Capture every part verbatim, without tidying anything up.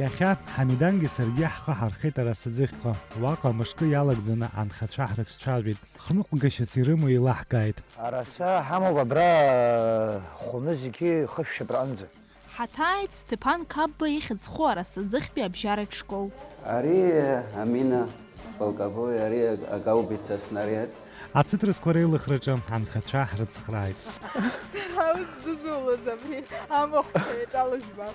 Иахьа Ҳамидангьы саргьы ҳхы ҳархеит Арасаӡыхьҟа. Уаҟа мышкы иалагӡаны анхацәа ҳрыцәцәажәеит. Хныҟәгашьас ирымоу еилаҳкааит. Араса ҳамоуп абра хәны зегьы хышәшьапраҟынӡа. Ҳаҭааит Сҭеԥан Қапба ихьӡ зху Арасаӡыхьтәи абжьаратә школ. Ари Амина, полковой, ари агаубица, снариад. Ацытрызқәа реилыхраҿы анхацәа ҳрыцхрааит. Сара ус дызулаз абри амахәқәа еиҿалыжьба.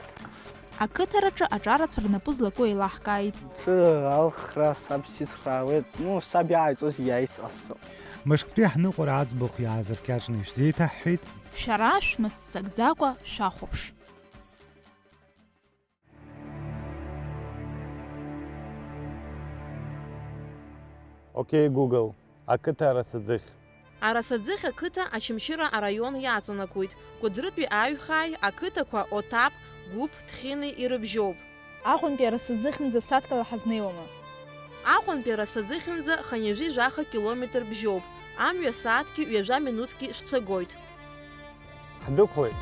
Ақыҭараҿы аҿарацәа рнапы злаку еилаҳкааит. Цы алхра саб сицхраауеит, ну, саб иааиҵоз иааиҵасҵо. Мышктәи ҳныҟәара аӡбахә иаазыркьаҿны ишәзеиҭаҳҳәеит. Шәара шәмыццакӡакәа шәахәаԥш. Окей, Google, ақыҭа Арасаӡыхь. Арасаӡыхь ақыҭа Очамчыра араион иаҵанакуеит. Кәыдрытәи аҩхааи ақыҭақәа Отаԥ, Гәыԥ, Ҭхьыни ирыбжьоуп. Аҟәантәи Арасаӡыхьынӡа сааҭкала ҳазнеиуама? Аҟәантәи Арасаӡыхьынӡа хынҩажәи жәаха километр бжьоуп. Амҩа сааҭки ҩажәа минуҭки шәцагоит. Ҳдәықәлеит.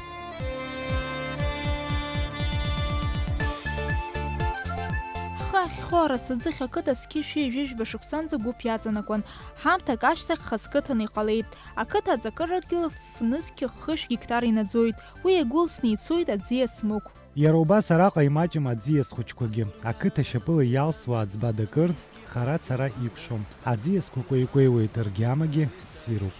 Ҳхы ахьхоу Арасаӡыхь ақыҭа зқьи шәи жәаба шықәсанӡа Гәыԥ иаҵанакуан. Ҳамҭак ашьҭахь хаз қыҭан иҟалеит. Ақыҭа аҵакырадгьыл фнызқь хышә гектар инаӡоит. Уи иагәылсны ицоит аӡиас мықә. Иара убас араҟа имаҷым аӡиас хәыҷқәагьы. Ақыҭа шьапыла иалсуа аӡба дакыр, хара-цара икәшом. Аӡиасқәа кәеикәеиуеит, ргьамагьы ссируп.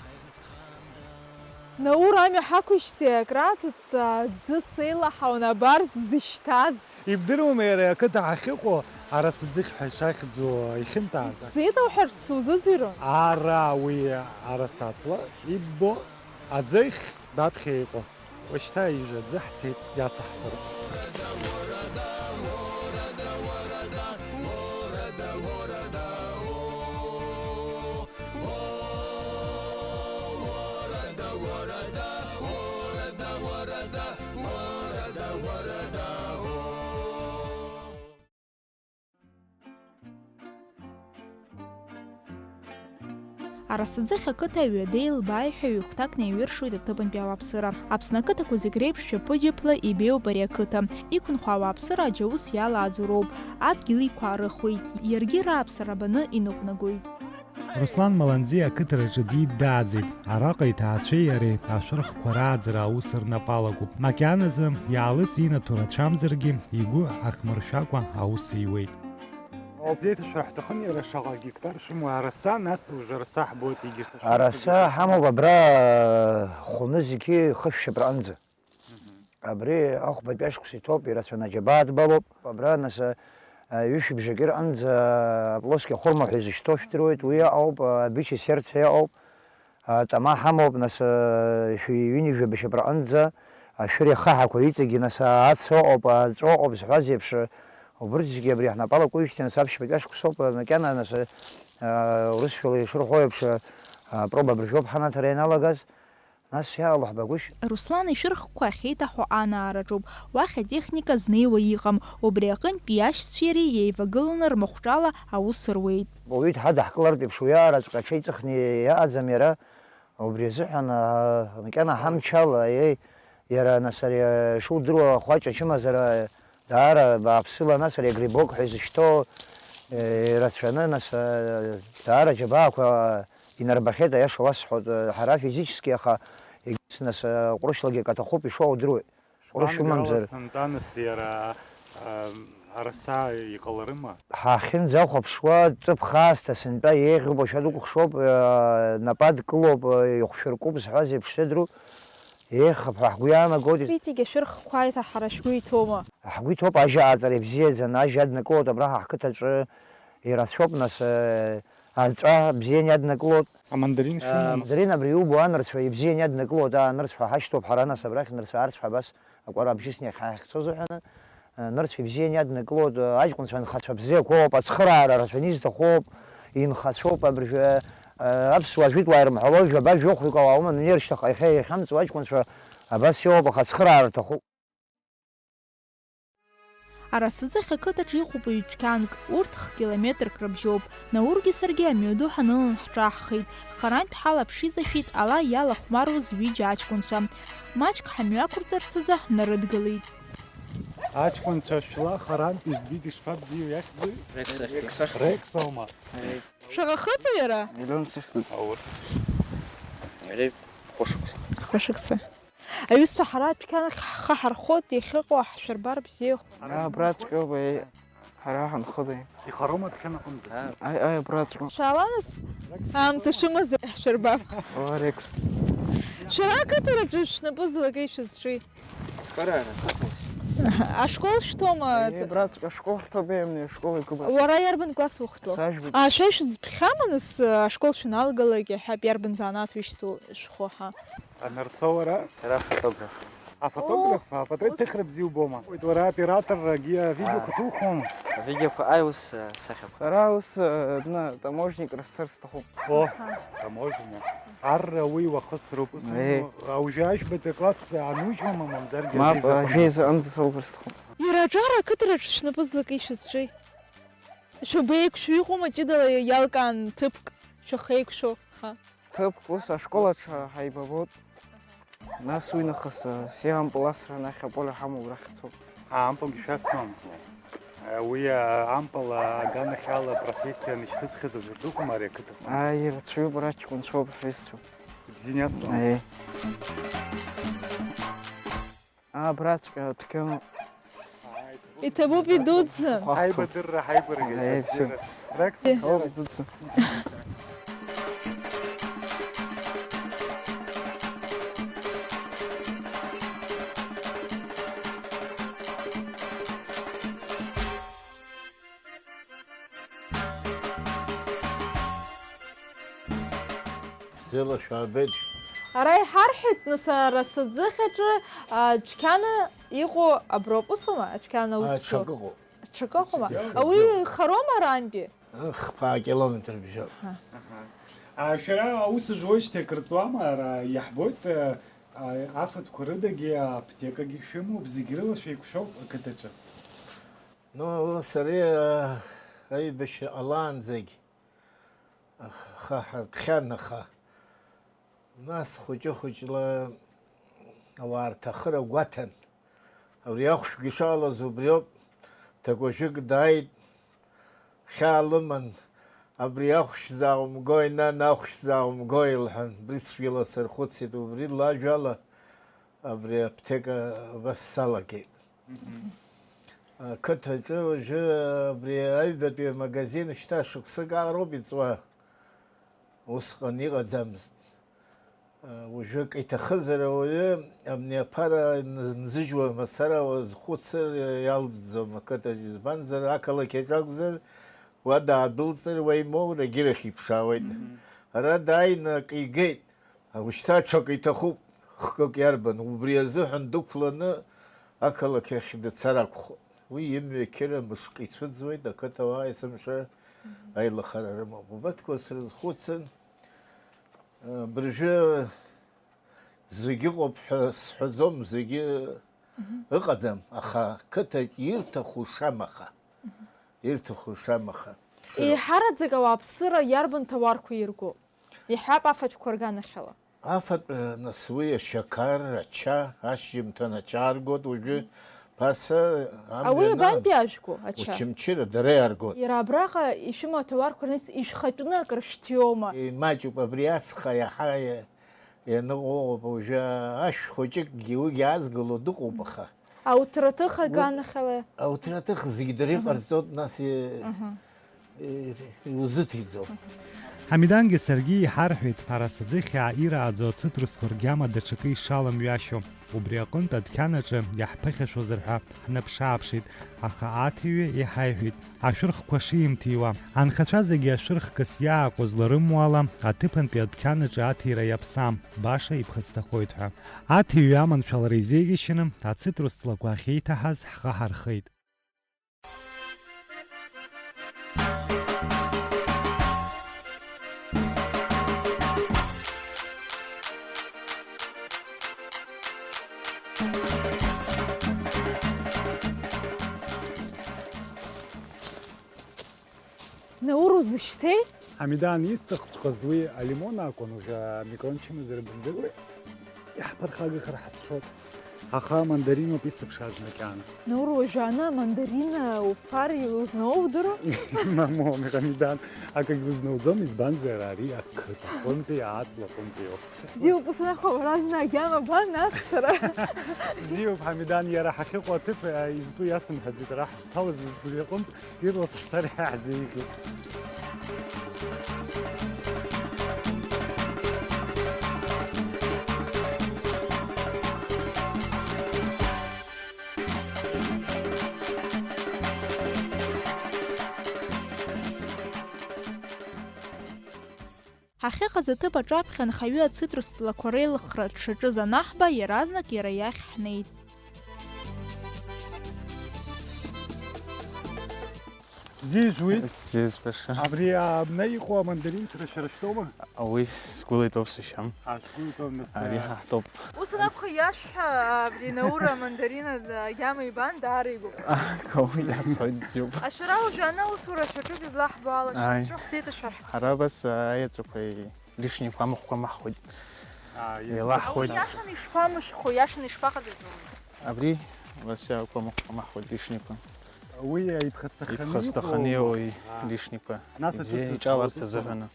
Наур амҩа ҳақәижьҭеи акрааҵуеит, аӡы сеилаҳауан, абар зышьҭаз. Ибдыруама иара ақыҭа ҳахьыҟоу Арасаӡыхь ҳәа ишахьӡу ихьынтәааз? Исзеиҭауҳәарц сузыӡырҩуан. Ара уи арасаҵла иббо аӡыхь баԥхьа иҟоу. Уашьҭа ижә аӡы ҳцеит иацаҳҵароуп. Арасаӡыхь ақыҭа аҩадеи лбааи ҳәа ҩ-хәҭак наиҩыршоит аҭыԥантәи ауааԥсыра. Аԥсны ақыҭақәа зегь реиԥш шәаԥыџьаԥла ибеиоуп ари ақыҭа. Иқәынхо ауааԥсыра аџьаус иалааӡо роуп, адгьыл иқәаарыхуеит, иаргьы рааԥсара баны иныҟәнагоит. Руслан Маланӡиа ақыҭараҿы диддааӡеит. Араҟа иҭаацәеи иареи ашәырхқәа рааӡара аус рнапы алакуп. Макьаназы иаалыҵ инаҭо рацәамзаргьы, игәы ахмыршәакәа аус иуеит. Зеиҭашәара ҳҭахын, иара шаҟа гектар шәымоу араса, нас уже араса ҳбоит, егьырҭ ашәырқәагьы. Араса ҳамоуп абра, хәны зегьы хышәшьапраҟынӡа. Абри ахәбатәи ашықәс иҭоуп, ирацәаны аџьабаа ҭбалоуп. Абра, нас, а, ҩышәи бжаки рҟынӡа аплоски ахәырма ҳәа изышьҭоу шәдыруеит, уи иаҟоуп, а, абича сердце иаҟоуп, а, ҵама ҳамоуп, нас, а, шәи ҩынҩажәа бышьап рҟынӡа, ашәыр иахаҳақәа иҵегьы, нас, а, ацу ыҟоуп, аҵәы ыҟоуп зҳәаз еиԥш, убырҭ зегьы абри ҳнапы алакуижьҭеи, нас, аԥшьбатәи ашықәсоуп, а, макьана, нас, а, урысшәала ишырҳәо еиԥш, а, проба абыржәоуп ҳанаҭара ианалагаз. Нас иаалаҳбагәышь. Руслан ишәырхқәа ахьеиҭаҳәо анаараҿоуп. Уахь атехника знеиуа иҟам. Убри аҟынтә иашьцәеи иареи еивагыланы рмахәҿала аус руеит. Уаҩы дҳадаҳкылартә еиԥш уи аараҵәҟьа аҽеиҵыхны иаҟаӡам иара. Убри азыҳәан, аа, макьана ҳамчала, еи, иара, нас, ари, шудыруа, ахәаҷ ачымазара даара бааԥсыла, нас, ари агрибок ҳәа изышьҭоу, е, ирацәаны, нас, а, даара аџьабаақәа инарбахьеит, аиаша уасҳәоит, ҳара физически, аха егьыс, нас, ҟәрышьлагьы акы аҭахуп, ишуа удыруеит. Ҟәрышь умамзар. Шәҟәангарала сынтәа, нас, иара, а, араса иҟаларыма? Ҳахьынӡахәаԥшуа, ҵыԥх аасҭа сынтәа еиӷьуп, уашьа дукәыхшоуп, а, напы адкылоуп, а, ихәшәыркуп зҳәаз еиԥш сыдру, еиӷьхап ҳәа ҳгәы иаанагоит. Итигьы шәырхқәа аиҭаҳара шәгәы иҭоума? Ҳгәы иҭоуп, ажьа ааҵара ибзиаӡаны, ажьа аднакылоит, абра ҳа ҳқыҭаҿы ирацәоуп, нас, э, аҵәа бзианы иаднакылоит. Амандарин шәымоума? Амандарин абри иубо анырцәҳәа ибзианы иаднакылоит, аа, анырцәҳәа ҳашьҭоуп ҳара, нас, абрахь нырцәҳәа, арцәҳәа абас акәара абжьысны иахьа ҳахьцо азыҳәаны, э, нырцә ибзианы иаднакылоит, э, аҷкәынцәа анхацәа бзиақәоуп, ацхыраара рацәаны изҭахуп, инхацәоуп абыржәы, э, аԥсуаа жәытәуаа ирымҳәало, жәаба-жәохәҩык ауаа уманы иршьҭахьҟа иахьа иахьамҵуа аҷкәынцәа абас иоуп, аха ацхыраара рҭахуп. Арасаӡыхь ақыҭаҿы иҟоуп ҩ-дәқьанк, урҭ х-километрк рыбжьоуп. Наургьы саргьы амҩаду ҳанылан ҳҿаҳхеит. Харантә ҳалаԥшизашәеит ала иалахәмаруаз ҩыџьа аҷкәынцәа. Маҷк ҳамҩақәырҵарц азы ҳнарыдгылеит. Аҷкәынцәа шәла харантә ижәбеит, ишԥабзиоу, иахьӡи? Рекс ахьӡуп. Рекс ахьӡуп. Рекс аума? Аи. Шаҟа хыҵу иара? Миллион сыхьӡуп. Аур. Иара хәышықәса. Хәышықәса. Аҩызцәа, ҳара адәқьан ахь ҳхы ҳархоит, иахьыҟоу ҳшәырбар бзиахоит. Ара абраҵәҟьоуп, еи, ҳара ҳанхыдеи. Ихароума адәқьан аҟынӡа? Аи, аи, абраҵәҟьа. Шәаала нас, аамҭа шәымазар ҳшәырбап. Уа, Рекс. Шәара ақыҭараҿы шәнапы злакеи шәызҿи? Цхыраара, қыҭас. Ашкол шәҭома? Еи, абраҵәҟьа ашкол ҳҭоуп, еи, амни ашкол икыба. Уара иарбан класс ухәҭоу? Сажәбатәи. А, шәа ишәыӡбхьама нас, ашкол шәаналгалак, иаҳҳәап, иарбан занааҭ ушьҭоу шәхәы, ҳа? Анарсоу уара? Сара афотограф. Афотограф, о, апатреҭ ус. Ҭыхра бзиа убома? Уара аоператоррагьы авидеоқәа, аа, ҭухуама? Авидеоқәа, аи, ус, э, сахьақәа. Сара ус, э, на, таможникра сцар сҭахуп. О, аҳа. Таможня. Ар уи уахысроуп, ус, э, уажәы ажәбатәи акласс анужьуама, мамзаргьы, мап, ажәеиза аҟынӡа? Ажәеиза аҟынӡа саугар сҭахуп. Иара аҿар ақыҭараҿ шәнапы злакеи шәызҿи? Шәабеиқәшәо иҟоума ҷыдала иалкаан ҭыԥк шәахеиқәшәо, ҳа? Ҭыԥк ус ашкол аҿы ҳаибабоит. Нас уи нахыс, э, сеиампыл асра анахь аполе ҳамоуп, рахь ицоит. А, ампылгьы шәасуам. Э, уи, а, ампыл, а, аганахьала профессианы ишьҭысхыз аӡәыр дыҟоума ари ақыҭаҟны? Ааи, ирацәаҩуп, ара ҷкәынцәоуп, ҳҩызцәоуп. Бзиа иасуам. Аиеи. Абраҵәҟьа адәқьаноуп. Иҭабуп идуӡӡан. Ҳаибадырра, ҳаибаргьы. Аиеи, бзиа. Рекс. Иҭабуп идуӡӡан. Бзиала шәаабеит. Ара иҳарҳәеит, нас, ара сыӡыхь аҿы, а, дәқьана иҟоу аброуп, усума? Адәқьана аус зуа? Аҽакы ыҟоуп. Аҽакы ыҟоума? Иахьа. Уи ыҟоуп. Ихароума арантәи? Хԥа акилометр бжьоуп. Аҳа. Аҳа. А, шәара аус зуеижьҭеи акыр ҵуама? Ара иаҳбоит, а, а, афатәқәа рыдагьы аԥҭекагьы шәымоуп, зегь рыла шәеиқәшәоуп ақыҭаҿы. Ну, сара, а, аибашьра ҟалаанӡагь Аха ҳаркхьан, аха нас хәыҷы-хәыҷла ауаа рҭахыра гәаҭан. Абри ахәшәгьы шалаз убриоуп, ҭакәажәык дааит, хьаа лыман, абри ахәшә заумгои, нан, ахәшә заумгои, лҳәан, убри цәгьала сырхәыцит, убри лажәала абри аԥҭека абас салагеит. Мгм. Ақыҭаҿы уажәы абри аҩбатәи амагазин шьҭа шықәсык аароуп иҵуа. Усҟан иҟаӡамызт. Уажәы акы иҭахызар ауаҩы, абни аԥара нзыжьуа мацара уазхәыцыр иалҵӡом ақыҭаҿы, избанзар, ақалақь аҿы акәзар, уа даадәылҵыр, уа имоур, егьирахь иԥшаауеит. Мгм. Ара дааины акы игеит. Ушьҭа ҽак иҭахуп, хкык иарбан, убри азыҳәан дықәланы ақалақь ахь дцар акәхоит. Уи имҩа қьыра мышк ицәыӡуеит, ақыҭауаа есымша аилахара рымоуп. Убарҭқәа срызхәыцын, абыржәы зегьы ыҟоуп ҳәа сҳәаӡом, зегьы ыҟаӡам, аха ақыҭаҿ ирҭаху шамаха, ирҭаху шамаха. Еиҳараӡак ауааԥсыра иарбан ҭауарқәа ирго? Иҳәап, афатәқәа рганахьала. Афатә, нас, уи ашьақар, ача, ашьжьымҭан ача аргоит, уажәы ԥаса амҩа. Ауи ианаа, абантәи ажәго, ача? Очамчыра, дара иаргоит. Иара абраҟа ишәымоу аҭауарқәа рныс ишәхатәны акыр шәҭиома? Имаҷуп, абри ацха иаҳа иа-, ианыҟоуп, уажәы ашә хәыҷыкгьы уигьы азгало дыҟоуп, аха. Ауҭраҭых аганахьала? Ауҭраҭых зегь дара иҟарҵоит, нас и-, Аҳа. Иузыҭиӡом. Ҳамидангьы саргьы иҳарҳәеит, арасаӡыхь иааирааӡо ацытрусқәа ргьама даҽакы ишаламҩашьо. Убри аҟынтә адәқьанаҿы иаҳԥыхьашәозар ҳәа ҳнаԥшы-ааԥшит, аха аҭиҩы иҳаиҳәеит, ашәырхқәа шимҭиуа. Анхацәа зегьы ашәырхкыс иааҟәыз ларымуала, аҭыԥантәи адәқьанаҿы аҭира иаԥсам, баша иԥхасҭахоит ҳәа. Аҭиҩы аманшәалара изеиӷьашьаны, ацитрус ҵлақәа ахьеиҭаҳаз ҳхы ҳархеит. Наур, узышьҭеи? Ҳамидан исҭахҵәҟьаз уи алимон акәын, уажәы амикрончымазара бымдыруеи? Иаҳԥырхагахар ҳазшәоит. Аха амандариноуп исыԥшааз макьана. Наур, уажәы ана амандарина уфар узнаудыро? Мамоу, Мехамедан, акагь узнауӡом, избанзар ари ақыҭа аҟынтәи, аҵла аҟынтәи ауп. Бзиоуп, ус анакәха, уара зны агьама ба, нас сара. Бзиоуп, Ҳамидан, иара ҳахьыҟоу аҭыԥ, а, изтәу иасымҳәаӡеит, ара ҳашҭалаз убри аҟынтә. Ирлас ҳцар иаҳзеиӷьу. Ҳахьыҟаз аҭыԥ аҿаԥхьа анхаҩы ацитрус ҵлақәа реилыхра дшаҿыз анаҳба, иаразнак иара иахь ҳнеит. Бзиа жәуеит. Бзиа збаша. Абри абна иҟоу амандаринцәа шәара шәтәоума? Уи сгәыла итәоуп сашьа. А, сгәыла итәоуп, нас, Ари а, ҳа ҳтәоуп. Ус анакәха, иашәҳәа, абри Наура амандарина, а, агьама ибан, даара игәаԥхоит. Ко, иасҳәоит, бзиоуп. Ашәара уажәы ана аусура шәаҿуп излаҳбо ала, Ааи. Шәызҿу ҳзеиҭашәар. Ҳара абас, а, аеҵәақәеи лишника амахәқәа маҳхуеит. А, Еилаҳхуеит. Иашаны ишԥамышәхуа, иашаны ишԥаҟаҵатәу? Абри, Васиа, амахәқәа маҳхуеит лишника. Уи иԥхасҭаханы Иԥхасҭаханы иҟоу, иҟоу, а, лишника. Нас Ибзиа аҿыц иҿаларц азыҳәаны.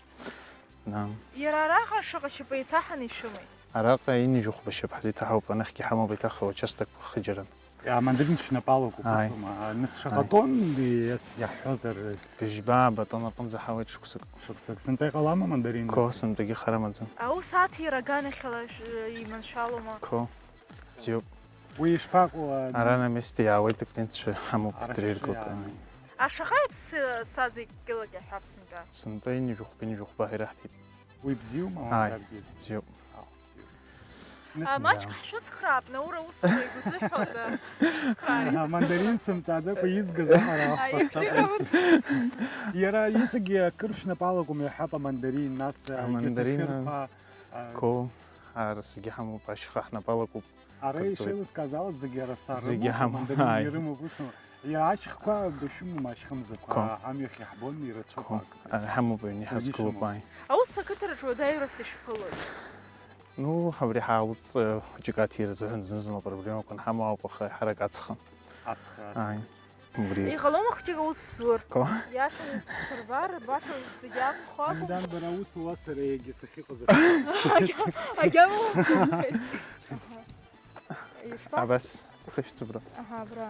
Да. Иара араҟа шаҟа шьапы еиҭаҳаны ишәымеи? Араҟа ҩажәи хәба шьап ҳзеиҭаҳауп, анахьгьы ҳамоуп еиҭах аучасток хыџьаран. Амандарин шәнапала акәуп, Ааи. Усоума? А, нас шаҟа Ааи. Тонн иас-, иаҳҳәозар? Быжьба, батон аҟынӡа ҳауеит шықәсык. Шықәсык. Сынтәа иҟалама амандарин? Ко, сынтәагьы хар амаӡам. Аус аҭира аганахьала ш-, иманшәалома? Ко, бзиоуп. Уи ишԥаҟоу, а, Ара на месте иаауеит аклиентцәа ҳамоуп, Ара дыриргоуп. Шәҿиааны. А шаҟа иԥсы сазеи кьылак иаҳәап сынтәа? Сынтәа ҩажәи хәба, ҩажәи хәба ҳәа ираҳҭеит. Уи бзиоума, Ааи, мамзаргьы? Бзиоуп. Ааи, бзиоуп. А, маҷк Да. Ҳшәыцхраап, Наура, усура игәазыҳәода? Ҳшәыцхрааит. Амандарин сымҵаӡакәа изгаз аҟара Аи, ахәба ахьчыра ус. Иара иҵегьы акыр шәнапала акәым иаҳәап амандарин, нас, а, Амандарин, егьырҭ ашәырқәа, а, Ко, ара зегьы ҳамоуп, ашьха ҳнапала акуп. Ара Кырҵуеит. Ишеилыскааз ала зегьы ара сара Зегьы рымоуп, ҳамоуп, амандарин ааи. Ирымоуп, усума. Иара ашьхқәа бышәымоума, ашьхымзақәа, Ко. Амҩахь иаҳбон ирацәоуп Ко. Ак. Ара ҳамоуп, аҩны Аҩны ҳазгылоуп, шәымоуп. Ааи. Аус ақыҭараҿы уадаҩрас ишәԥылоз? Ну, абри ҳаалыҵ, э, хәыҷык аҭира азыҳәан зны-зынла проблемақәа анҳамоу ауп, аха ҳарак ацха. Ацха. Ааи. Убри. Иҟалома хәыҷык аус зур? Ко? Иашаны исырбар, баша зегьы акәхап. Амидан, бара аус уа, сара егьа сахьыҟаз. Агьама уқәгылеит. Аха. Ишԥа? Абас, ихышәҵа абра. Аҳа, абра.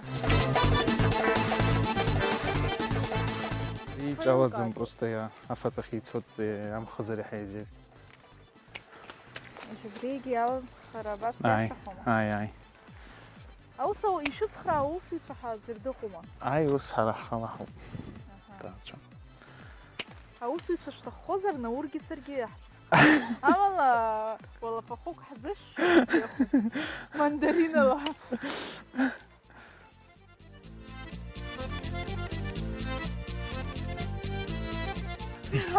Иҿалаӡам Ҳаилкаатәуп. Просто иа-, афатә ахь ицот, э, амхазар иаҳа еизеит. Убригьы иалымсхыр абас Ааи, иашахома? Ааи, ааи. Аус ау-, ишәыцхраа аусуҩцәа ҳа аӡәыр дыҟоума? Ааи, ус ҳара ҳхала ҳауп. Аҳа. Ҭаацәа. Аусуҩцәа шәҭаххозар, Наургьы саргьы иаҳцхраап. Амала, уалафахәык ҳзышәшәарц иҟоуп. Мандаринала.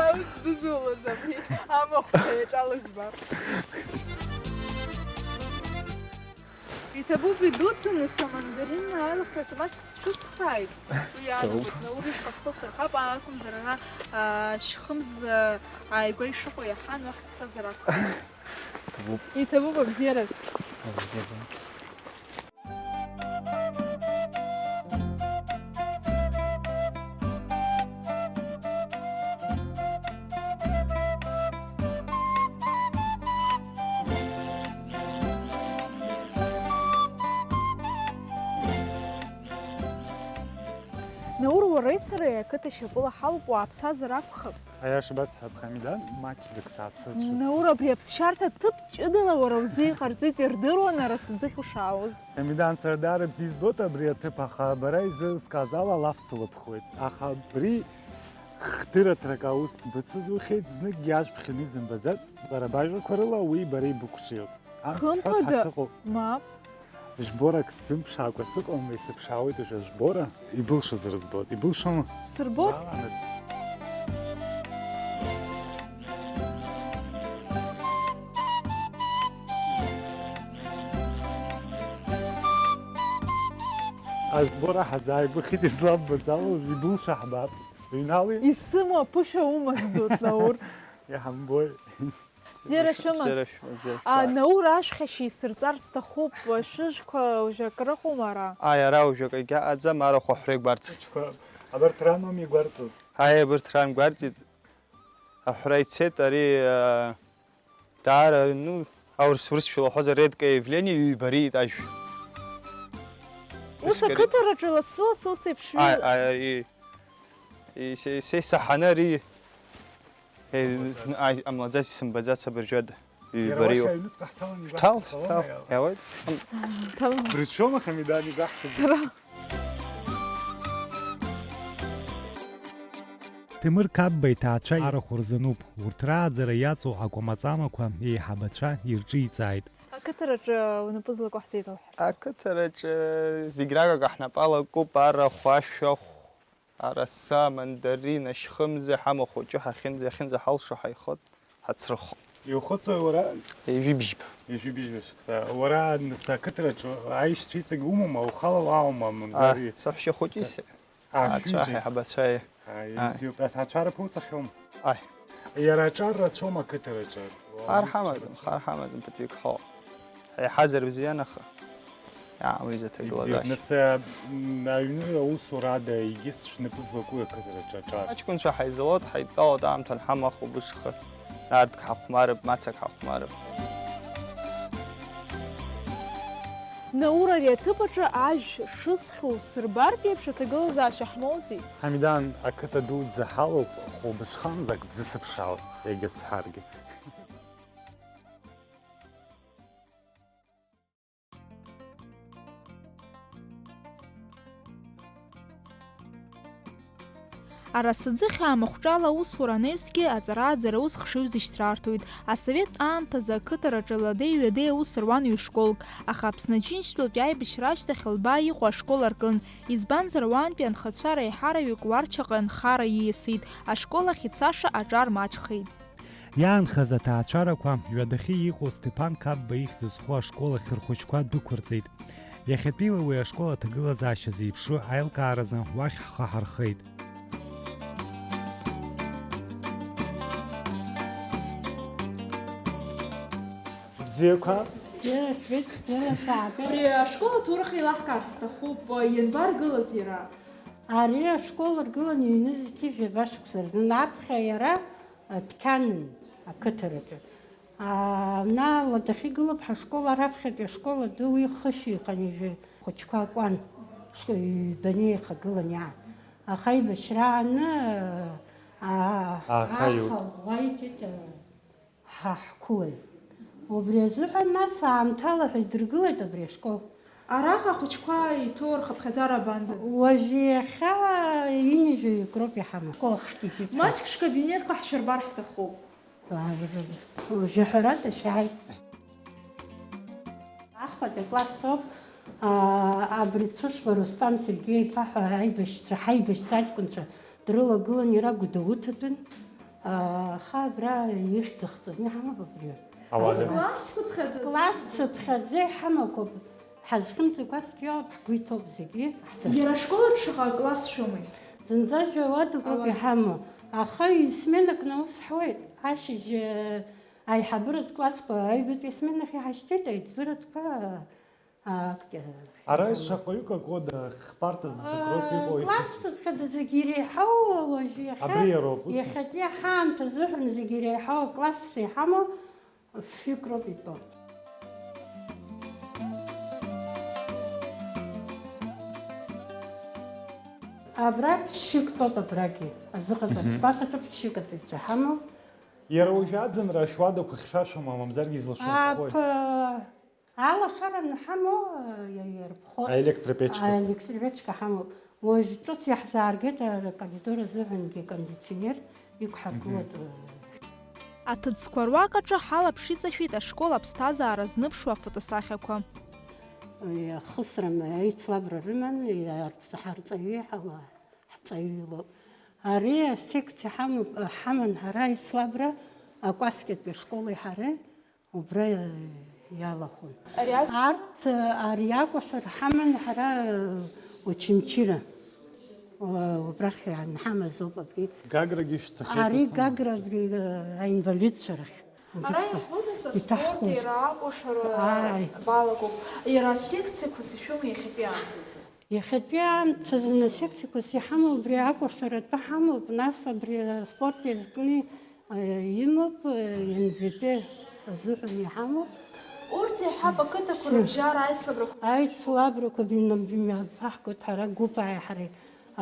Аус дызулаз абри амахәқәа иаҿалыжьба. Иҭабуп идуӡӡаны самандарин аилыхраҿы маҷк сшәысхааит. Сгәы иаанагоит, Ҭабуп. Наурышьха схы сырхап, акәымзар ара, а, шьхымз, а, ааигәа ишыҟоу иаҳан, уахь дцазар акәхап. Ҭабуп. Иҭабуп абзиараз. Абзиаӡам. Наур, уареи сареи ақыҭа шьапыла ҳауп, уааԥсазар акәхап. Аиаша басҳәап, Хамида, маҷӡак сааԥсазшәа. Наур, абри аԥсшьарҭа ҭыԥ ҷыдала уара узы иҟарҵеит, ирдыруан ара сыӡыхь ушаауаз. Хамидан, сара даара бзиа избоит абри аҭыԥ, аха бара изызкааз ала алаф сылыԥхуеит. Аха абри хдырраҭарак аус быцызухьеит, зныкгьы ажәбхьаны изымбаӡацт, бара бажәақәа рыла уи бара ибықәҿиоит. Амц бҳәоит, Хымԥада, ҳа сыҟоуп. Мап. Жәборак сзымԥшаакәа сыҟам, исыԥшаауеит уажәы ажәбора. Ибылшозар збоит, ибылшома? Сырбоит. Уаала, аныртә. Ажәбора ҳазааигәахеит, изламбаз ала, ибылша ҳбап. Ҩнали? Исымоу аԥышәа умаз, Дотлаур. Иҳамбои. Бзиара шәымаз. Бзиара шәымаз, бзиара шәымаз. Наур ашәхьа шәисырҵар сҭахуп, шәыжәқәа уажәы акрыҟоума ара? Ааи, ара уажәы акгьы аӡам, арахә аҳәра игәарҵ. Абарҭ рануми игәарҵыз? Ааи, абарҭ ран гәарҵит. Аҳәра ицеит, ари, аа, даара, ну, аурыс, урысшәа лаҳәозар, редкое явление, ҩба риит ажә. Ус ақыҭараҿы лассы-лассы ус еиԥш ҩы- Ааи, ааи, ари, ис-, ис-, исаҳаны ари, е, ааи, ҟамлаӡац, исымбаӡац абыржәада. Ҩба риоуп. Шәҭал, шәҭал, иаауеит. Ҭал. Сбырцәома, Хамидан, игәаҳҭаз? Сара. Ҭемыр Қапба иҭаацәа арахә рзануп. Урҭ рааӡара иаҵоу акәамаҵамақәа еиҳабацәа ирҿиҵааит. Ақыҭараҿы унапы злаку ҳзеиҭоуҳәар. Ақыҭараҿы зегь ракака ҳнапы алакуп, арахә, ашәахә, араса, амандарина, ашьхымза, ҳамахә хәыҷы, ҳахьынӡа, иахьынӡаҳалшо ҳаихот. Ҳацрыхо. Иухыҵуеи уара? Ҩажәи бжьба. Ҩажәи бжьба шықәса. Уара нас ақыҭараҿы аишьцәа иҵегь умоума, ухала уааума, мамзар? А, саҳәшьа хәыҷи сареи. А, ацәа шәҩыџьегь. Ҳаибацәа. А, а, ибзиоуп. Аҭаацәара ԥуҵахьоума? Аи. Иара аҿар рацәоума ақыҭараҿы? Хар ҳамаӡам, хар ҳамаӡам, ԥыҭҩык ҳауп. Иаҳазар бзиан, аха. Иаауеит аҭагылазаашьа. Ибзиоуп. Нас, а, м, аҩны аусурада егьыс шәнапы злаку ақыҭараҿы аҿар? Аҷкәынцәа ҳаизалоит, ҳаидтәалоит аамҭа анҳамоу ахәылбыҽха. Нарҭк ҳахәмарып, мацак ҳахәмарып. Наур, ари аҭыԥ аҿы ажә шысхьу сырбартә еиԥш аҭагылазаашьа ҳмоузи? Ҳамидан, ақыҭа дуӡӡа ҳалоуп, хәылбыҽханӡа ак бзысыԥшаауеит, егьа сҳәаргьы. Арасаӡыхь аамахәҿала аусура анаҩсгьы аҵарааӡара ус хшыҩзышьҭра арҭоит. Асовет аамҭазы ақыҭараҿы ладеи-ҩадеи аус руан ҩышколк, аха Аԥсны Аџьынџьтәылатә аибашьра ашьҭахь Лбаа иҟоу ашкол аркын, избанзар, уаантәи анхацәа реиҳараҩык уарчаҟа анхара ииасит, ашкол ахь ицаша аҿар маҷхеит. Иаанхаз аҭаацәарақәа ҩадахьы иҟоу Сҭеԥан Қапба ихьӡ зху ашкол ахь рхәыҷқәа дәықәырҵеит. Иахьатәиала уи ашкол аҭагылазаашьа зеиԥшроу аилкааразы уахь ҳхы ҳархеит. Бзиақәа. Бзиа, шәеит, бзиала шәаатәеит. Абри ашкол аҭоурых еилаҳкаар ҳҭахуп, ианбаргылаз иара? Ари ашкол ргыланы иҩныз зқьи жәаба шықәса рзын аԥхьа иара, а, дқьанын ақыҭараҿы. А, ана ладахьы игылоуп ҳашкол, араԥхьатәи ашкол аду уи хышә иҟан, ижәы хәыҷқәа акуан, шк-, ҩбаны еихагылан иаан. Аха аибашьра ааны, а, Ааха аха иут. ӷәӷәа иҭеит, а, ҳа ҳқәылаҩ. Убри азыҳәан нас аамҭала ҳәа идыргылеит абри ашкол. Араҟа ахәыҷқәа иҭоу рхыԥхьаӡара абанӡанаӡо? Уажә иахьа ҩынҩажәаҩык роуп иҳамоу. Школ ахшгьы ижәып. Маҷк шәкабинетқәа ҳшәырбар ҳҭахуп. Уажәы ҳәарада шәааи. Ахԥатәи акласс ауп, аа, абри Цәышба Рустам Сергеи-иԥа ҳәа аибашьцәа, ҳаибашьцәа аҷкәынцәа дрылагылан, иара Гәдоуҭатәын, аа, аха абра ихьӡ ахҵаны иҳамоуп абри. Ауада. Ус класс цыԥхьаӡа аӡәы. Класс цыԥхьаӡа иҳамақәоуп, ҳазхьымӡакәа цқьа иоуп, ҳгәы иҭоуп зегьы. Иара ашкол аҿы шаҟа класс шәымоу? Зынӡа жәа-уадак ауп иҳамоу, аха ҩ-сменак наус ҳуеит, ашьыжь, Аиҳабыратә классқәа аҩбатәи асменахь иҳашьҭеит, аиҵбыратәқәа акгьы. Ара шаҟаҩык акода хԥарҭа заҵәык роуп иҟоу, класс цыԥхьаӡа зегьы иреиҳау уажәы иахьа, абри иароуп, ус? Иахьатәи ҳаамҭа азыҳәан зегьы иреиҳау акласс иҳамоу фҩык роуп итәоу. Абра ԥшьҩык тәоуп абрагьы, азыҟаҵатәи класс аҿы ԥшьҩык аҵаҩцәа ҳамоуп. Иара уажәы аӡынра ашәуадақәа хьшәашәома, мамзаргьы излашәырххои? Ак-, алашара анҳамоу, иа-, иарԥхоит. Аелектропечка. Аелектропечка ҳамоуп. Уажә ҿыц иаҳзааргеит, ара акоридор азыҳәангьы акондиционер иқәҳаргылоит. Мгм. Аҭыӡқәа руак аҿы ҳалаԥш иҵашәеит ашкол аԥсҭазаара зныԥшуа афотосахьақәа. Ахысра, аицлабра рыман, иарҵ-, ҳарҵаҩы ҳала-, ҳҵаҩы лоуп. Ари асекциа ҳамоуп, ҳаман ҳара аицлабра, акәасқьатәи ашколи ҳареи. Убра иалахәын. Ари акә- Арҭ, ари акәашара ҳаман ҳара, Очамчыра. Убрахь иаанҳамаз ауп абри. Гаграгьы шәцахьеит, ари асамахәҭаз. Гагра абри, аинвалидцәа рахь. Ара иаҳбоит, нас, аспорт, иара акәашара, ааи, балагоуп. Иара асекциақәа сышәома иахьатәи аамҭазы? Иахьатәи аамҭазы, нас, асекциақәа сиҳамоу, убри акәашара атәы ҳамоуп, нас абри аспорт иазкны, э, имоуп, э, Н В Т азыҳәан иҳамоуп. Урҭ иаҳҳәап, ақыҭақәа рыбжьара аицлабрақәа. Аицлабрақәа бина-, бимҩаԥаҳгоит ҳара гәыԥ ааи ҳареи.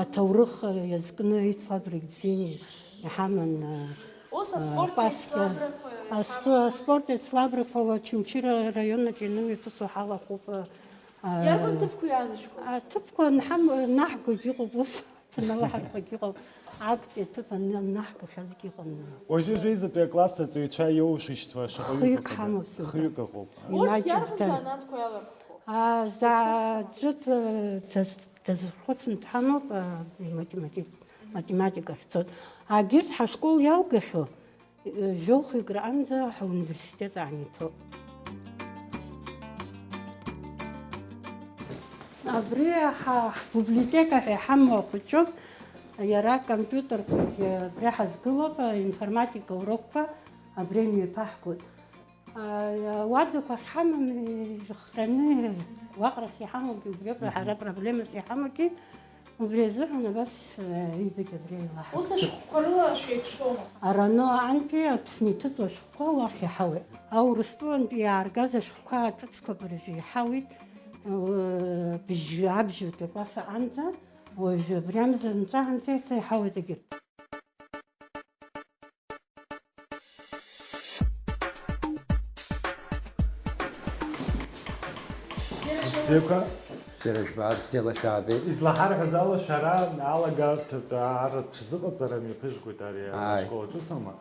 Аҭоурых, э, иазкны аицлабрагь бзианы иҳаман, э, ус, э, аспорт, Кәасқьа. Аицлабрақәа, аспо-, аспорт еицлабрақәа Очамчыра араион аҿы ианымҩаԥысуа ҳалахәуп, э, э, иарбан ҭыԥқәа иаанашәкуа? Аҭыԥқәа нҳам-, наҳгогь ыҟоуп, ус, налаҳархәагь ыҟоуп, актәи аҭыԥ ан-, наҳгахьазгьы ыҟан. Уажәы жәеизатәи акласс аҵаҩцәа иоушәышьҭуа шаҟаҩык хҩык ыҟода? Ҳамоуп сынтәа. Хҩык ыҟоуп. Урҭ иарбан занааҭқәа иалархәхо? А, за-, ӡәык, э, даз-, дазхәыцны дҳамоуп, а, математик-, математика ахьцоит. Агьырҭ ҳашкол иалгахьоу, э, жәохәҩык раанӡа ҳауниверситет ааниҭоуп. Абри ҳа-, ҳбиблиотека ҳәа иҳамоу ахәыҷуп, иара компиутерқәагьы абри ҳазгылоуп, аинформатика урокқәа абри имҩаԥаҳгоит. Ауадақәа ахьҳамам, ирыхҟьаны, уаҟарас иҳамоугьы убриоуп, ҳара проблемас иҳамоугьы убри азыҳәан абас, э, иҩбагьы абри еилаҳкаауеит. Ус ашәҟәқәа рыла шәеиқәшәома? Арано аантәи Аԥсны иҭыҵуа ашәҟәқәа уахь иҳауеит. Аурыстәылантәи иааргаз ашәҟәқәа ҿыцқәак рыжәы иҳауеит, э, бжь-, абжьатәи акласс аҟынӡа, уажәы абри амза нҵәаанӡа еиҭа иҳауеит егьырҭ. Бзиақәа. Бзиара жәбап, бзиала шәаабеит. Излаҳарҳәаз ала, шәара алагарҭатә аара ҽазыҟаҵара мҩаԥыжәгоит ари, ааи, ашкол аҿы, соума?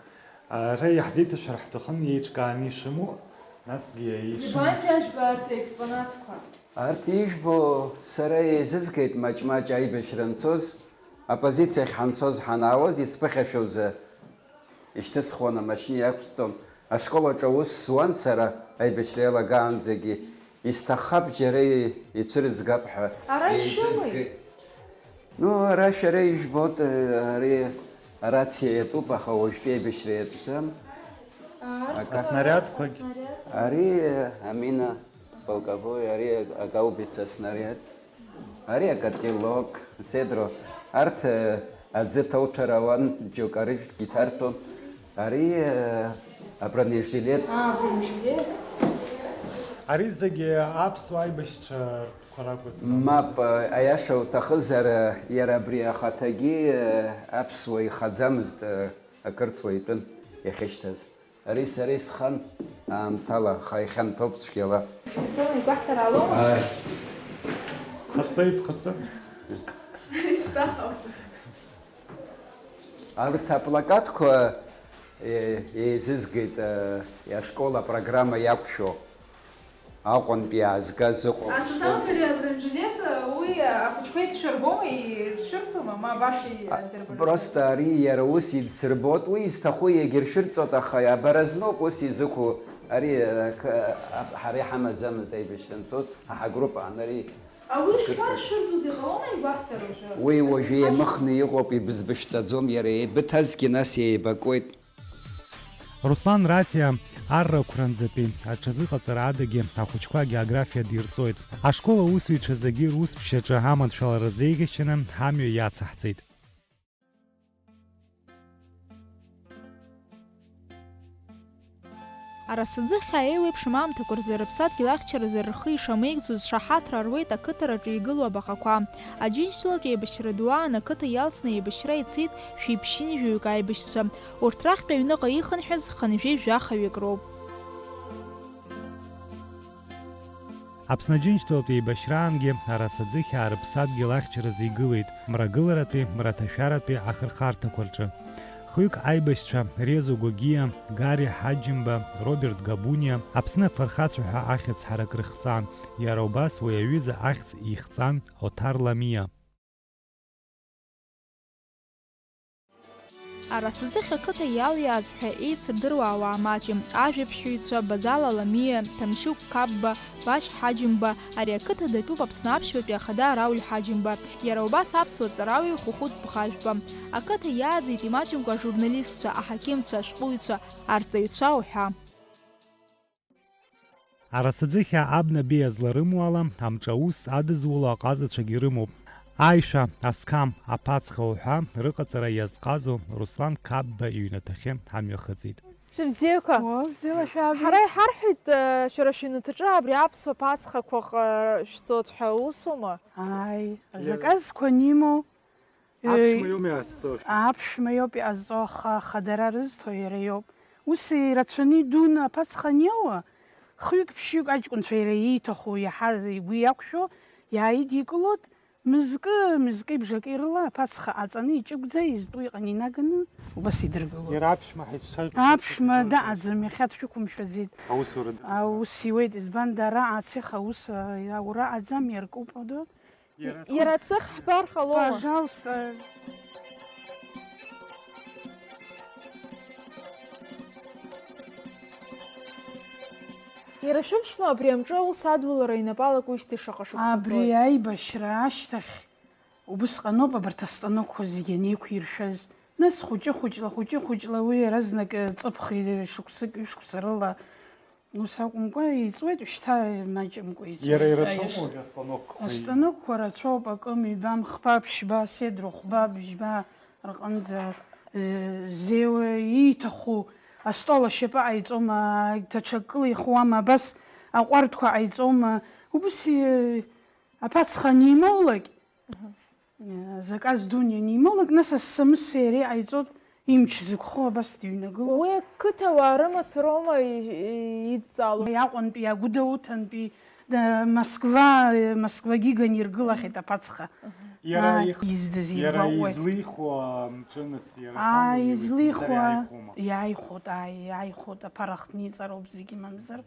Ара иаҳзеиҭашәар ҳҭахын, еиҿкааны ишәымоу, насгьы ишым- Ибан жәа-, жәба арҭ аекспонатқәа? Арҭ ижәбо сара еизызгеит маҷ-маҷ аибашьра анцоз, оппозициахь ҳанцоз, ҳанаауаз, исԥыхьашәоз ишьҭысхуан, амашьына иақәсҵон. Ашкол аҿы аус зуан сара, аибашьра иалагаанӡагьы. Исҭаххап џьара ицәырызгап ҳәа. Ара ишәымои? Еизызгеит. Ну, ара шәара ижәбоит, ари арациа иатәуп, аха уажәтәи аибашьра иатәӡам. Арҭ ак-, аснарядқәагь. Ари, амина, полковой, ари агаубица снаряд. Ари акатилок, цедро. Арҭ, э, аӡы ҭауҭәар ауан, џьоук арыжәтәгьы иҭарҭәон. Ари, э, абронежилет. А, абронежилет. Ари зегьы аԥсуа аибашьцәа ртәқәа ракәӡам. Мап, э, аиаша уҭахызар, э, иара абри ахаҭагьы, э, аԥсуа ихаӡамызт, э, ақырҭуа итәын иахьышьҭаз. Ари сара исхан аамҭала, аха ихьанҭоуп цәгьала. Итәоума, игәаҳҭар ҟалома? Ааи. Ҟаҵеит, ҟаҵа. Исҭахуп. Арҭ аплакатқәа, е-, еизызгеит, е, ашкол апрограмма иақәшәо. Аҟәантә иаазгаз ыҟоуп. Аӡә дҭалҵар, абронежилет, уи ахәыҷқәа идшәырбома, иршәырҵома, ма баша идырбарыз? Просто ари иара ус идсырбот, уи изҭаху иагьыршәырҵот, аха абаразноуп ус изықәу, ари, ак-, ак-, ҳара иҳамаӡамызт аибашьра анцоз, ҳа ҳагруппа анари. А уи шԥаршәырҵоз, иҟалома игәаҳҭар уажәы? Уи уажәы еимыхны иҟоуп, ибызбышәҵаӡом, иара еибыҭазгьы нас еибакуеит. Руслан Ратиа арра ақәранӡатәи аҽазыҟаҵара адагьы ахәыҷқәа агеографиа дирҵоит. Ашкол аусзуҩцәа зегьы русԥшьаҿы аманшәалара рзеиӷьашьаны ҳамҩа иацаҳҵеит. Арасаӡыхь еиуеиԥшым аамҭақәа рзы рыԥсадгьыл ахьчаразы рхы ишамеигӡоз шаҳаҭра руеит ақыҭараҿы игылоу абаҟақәа. Аџьынџьтәылатә еибашьра ду аан ақыҭа иалсны еибашьра ицеит шәи ԥшьынҩажәаҩык аибашьцәа. Урҭ рахьтә аҩныҟа ихынҳәыз хынҩажәи жәахаҩык роуп. Аԥсны Аџьынџьтәылатәи еибашьраангьы арасаӡыхь рыԥсадгьыл ахьчаразы игылеит, мрагыларатәи, мраҭашәаратәи ахырхарҭақәа рҿы. Хҩык аибашьцәа Резо Гогиа, Гари Ҳаџьымба, Роберт Габуниа Аԥсны афырхацәа ҳәа ахьӡ ҳарак рыхҵан, иара убас уи аҩыза ахьӡ ихҵан Оҭар Ламиа. Арасаӡыхь ақыҭа иалиааз ҳәа еицырдыруа ауаа маҷым, ажәабжьҳәаҩцәа Базала Ламиа, Ҭамшьыгә Қапба, Башь Ҳаџьымба, ари ақыҭа датәуп Аԥсны аԥшьбатәи ахада Рауль Ҳаџьымба, иара убас аԥсуа ҵарауаҩ Хәыхәыт Бӷажәба. Ақыҭа иааӡеит имаҷымкәа ажурналистцәа, аҳақьымцәа, ашәҟәыҩҩцәа, арҵаҩцәа уҳәа. Арасаӡыхьаа абна беиа зларымоу ала, амҿы аус адызуло аҟазацәагьы рымоуп. Аишәа, асқам, аԥацха уҳәа рыҟаҵара иазҟазоу Руслан Қапба иҩнаҭахьы ҳамҩахыҵит. Шәыбзиақәа! Уа, бзиала шәаабеит! Ҳара иҳарҳәеит, э, шәара шәыҩнаҭаҿы абри аԥсуа ԥацхақәа ҟа-, шәҵоит ҳәа, усума? Ааи, Иара- заказқәа анимоу. Аԥшәма иоума иҟазҵо? Аԥшәма иоуп иҟазҵо, аха, аха дара рызҭо иара иоуп. Ус ирацәаны идуны аԥацха аниоуа, хҩык-ԥшьҩык аҷкәынцәа иара ииҭаху, иаҳа игәы иақәшәо иааидикылоит, мызкы, мызкы ибжаки рыла аԥацха аҵаны иҷыгәӡа изтәу иҟан инаганы убас идыргылоит. Иара аԥшәма ҳәа исцәажәоит. Аԥшәма даҟаӡам, иахьа дшәықәымшәаӡеит. Аусура дыҟаӡам. Аус иуеит, избан, дара ацех аус, а, аура аӡам, иаркуп, адо. Иара Иара цых ҳбар ҟалома? Пожалуйста. Иара шәыԥшәма абри амҿы аус адулара инапы алакуижьҭеи шаҟа шықәса Абри ҵуеит? Аибашьра ашьҭахь убысҟаноуп абарҭ астанокқәа зегьы анеиқәиршәаз. Нас хәыҷы-хәыҷла, хәыҷы-хәыҷла уи иаразнак, э, ҵыԥх, э, шықәсык, ҩышықәса рыла Ус акәымкәа, иҵуеит, шьҭа маҷымкәа иҵуеит. Иара ирацәоума Аиашт-, уажәы астанокқәа? Астанокқәа рацәоуп, акы, ҩба, хԥа, ԥшьба, седру хәба, бжьба рҟынӡа, э, зеиуа ииҭаху астол ашьапы ҟаиҵома, даҽакыла ихуама, абас аҟәардәқәа ҟаиҵома, убас, э, аԥацха анимоулак, Аҳа. Заказ дуны ианимоулак, нас асамыс иара иҟаиҵоит, имч зықәхо абас дыҩнагылоуп. Уи ақыҭауаа рымацароума и-, и-, идҵало? Аҟәантәи, Агәдоуҭантәи, да, Москва, Москвагьы иганы иргылахьеит аԥацха. Аҳа. Иара Аа, их-, издыз иара иргәаҟуеит. Излихуа амҿы, нас, иара Аа, ихала излихуа, иуеит, мамзар иааихәома? Иааихәоит, ааи, иааихәоит, аԥара хтны иҵароуп зегьы, мамзар.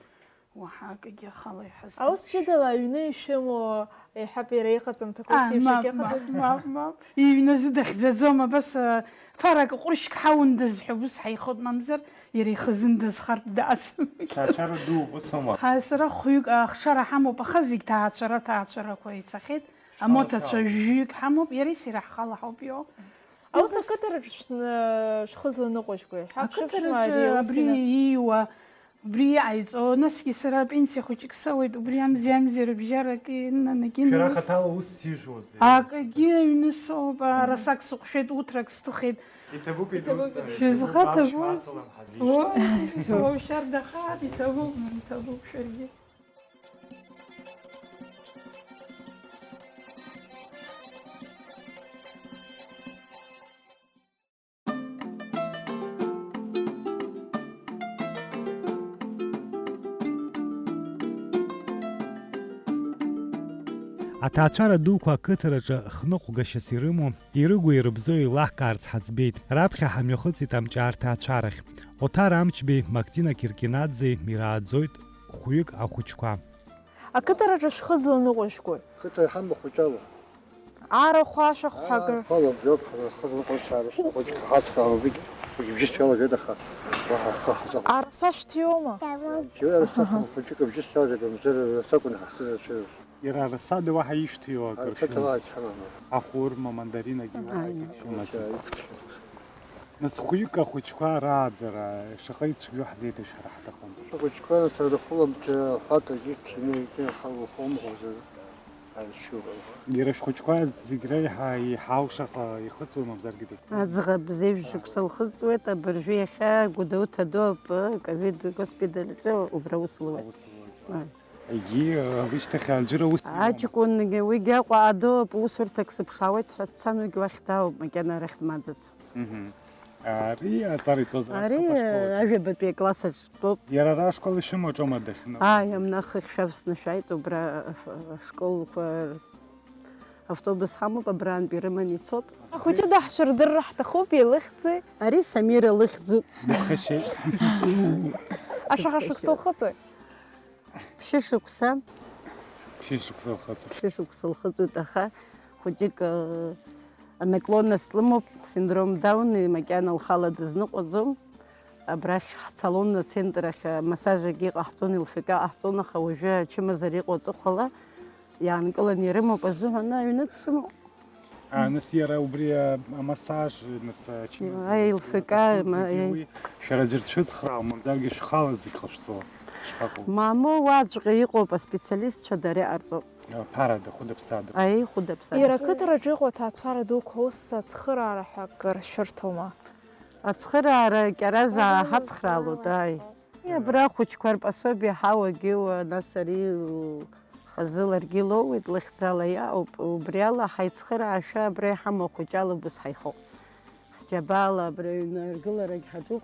Уаҳа акгьы ахала иҳазҭом. Аус ҷыдала аҩны ишәымоу, еиҳаб иара иҟаҵамҭақәа А, ус еиԥш мап, акгьы мап, ыҟаӡам? Мап, мап. Иҩны азы дахьӡаӡом, абас, а, ԥарак ҟәрышьк ҳаундаз ҳәа убыс ҳаихот, мамзар, иара ихазындаз хартә даасым. Ҭаацәара дууп, ус аума? Ҳа, сара хәҩык ахшара ҳамоуп, аха зегь ҭаацәара, ҭаацәарақәа ицахьеит. Амоҭацәа Ҳауп, ҳауп. Жәаҩык ҳамоуп, иареи сареи ҳхала ҳауп иҟоу. Аус Убас. Ақыҭараҿы шәны-, шәхы зланыҟәыжәгои? Ҳа Ақыҭараҿы ԥшәышәмаари ус абри иуеит. Ииуа, Убри иааиҵо, насгьы сара апенсиа хәыҷык соуеит, убри амзи-амзи рыбжьара акы инанагьы Шәара нас. Хаҭала ус сижәуазеи? Акгьы аҩны соуп, арасак сыҟәшәеит, уҭрак сҭыхеит. Иҭабуп, иҭабуп, идуӡӡан, иҭабуп. Шәызхаҭабуп. Амш асалам ҳазишьҭоу. Уа, сылоушьар дахааит, иҭабуп, иҭабуп шәаргьы. Аҭаацәара дуқәа ақыҭараҿы хныҟәгашьас ирымоу, ирыгу-ирыбзоу еилаҳкаарц ҳаӡбеит. Раԥхьа ҳамҩахыҵит Амҷаа рҭаацәарахь. Оҭар Амҷбеи Мактина Киркинаӡеи ирааӡоит хәҩык ахәыҷқәа. Ақыҭараҿы шәхы зланыҟәыжәгои? Қыҭа иҳамоу хәыҷала. Арахә ашәахә ҳәа акыр. Арахә алоуп, иоуп, ҳара ҳхы зныҟәызцаара, хәыҷык ҳацхраауа, зегь, зегь бжьысшьала зеидаха, уаҳа ҳхы ҳзыҟаҵом. Араса шәҭиуама? Џьара сҭахым, хәыҷык бжьысшьала зегь, мамзар, сакәын ҳахьсызацәажәоз. Иара арасада уаҳа ишәҭиуа акыр Арасада шәымоуп? Уаҳа ицҳамам. Ахәырма, мандаринагьы уаҳа Ааи. Акыр шәымаӡам. Ааи. Нас хәҩык ахәыҷқәа рааӡара шаҟа ицәгьоу ҳзеиҭашәҳәар ҳҭахын. Ахәыҷқәа нас рхәыламҭа ҳәатәгьы қьианы икны ахала ухумхозар, аршьура. Иара шәхәыҷқәа зегь реиҳа еиҳау шаҟа ихыҵуеи, мамзаргьы дыцәгьоу? Аӡӷаб зежә шықәса лхыҵуеит, абыржәы иахьа Гәдоуҭа ду апы, ковид госпитальҿы убра аус луеит. Аус луеит. Ааи. Егьи, э, лышьҭахь аӡәыр аус имоума? Аҷкәынгьы уигьы Аҟәа адоуп, усурҭак сыԥшаауеит ҳәа сцан, уигь уахь дааоуп, макьана арахь дмаӡац. Мгм. Ари аҵара иҵозар Ари акәхап ашкол аҿы? Ажәабатәи акласс аҿы дтәоуп. Иара ара ашкол ишәымоу аҿоума дахьыҟоу? Ааи, амнахахь шәавсны шәааит, убра, э, ашколқәа автобус ҳамоуп, абраантә ирыманы ицот. Ахәыҷы даҳшәырдырра ҳҭахуп, илыхьӡи? Ари Самира лыхьӡуп. Дыԥхашьеит. Ашаха шықәса лхыҵуеи? Ԥшьышықәса. Ԥшьышықәса лхыҵуеит. Ԥшьышықәса лхыҵуеит, аха хәыҷык, э, Наклонность лымоуп, синдром Дауна, макьана лхала дызныҟәаӡом. Абрахь ҳсалон ацентр ахь амассажгьы иҟаҳҵон, ЛФК ҟаҳҵон, аха уажәы ачымазара иҟоу аҵыхәала иаанкыланы ирымоуп азыҳәан аҩны дсымоуп. А, нас иара убри, а, амассаж, нас, а, ачымазара Аи, ЛФК, аҵыхәа ма-, зегьы аи. Уи шәара ӡәыр дшәыцхраау, мамзаргьы шәхала зегь ҟашәҵо шԥаҟоу? Мамоу, уаҵәҟьа иҟоуп аспециалистцәа, дара иҟарҵоуп. Ԥарада, хәыда-ԥсада. Аи, хәыда-ԥсада. Иара ақыҭараҿы иҟоу аҭаацәара дуқәа ус ацхыраара ҳәа акыр шәырҭома? Ацхыраара кьаразаа ҳацхраалоит, аи. Абра ахәыҷқәа рпособие ҳауагьы, нас ари хазы ларгьы лоуеит, лыхьӡала иаауп, убри ала ҳаицхыраашәа абра иҳамоу ахәыҷала убыс ҳаихоуп. Ҳџьабаала абра аҩны аргыларагь ҳаҿуп,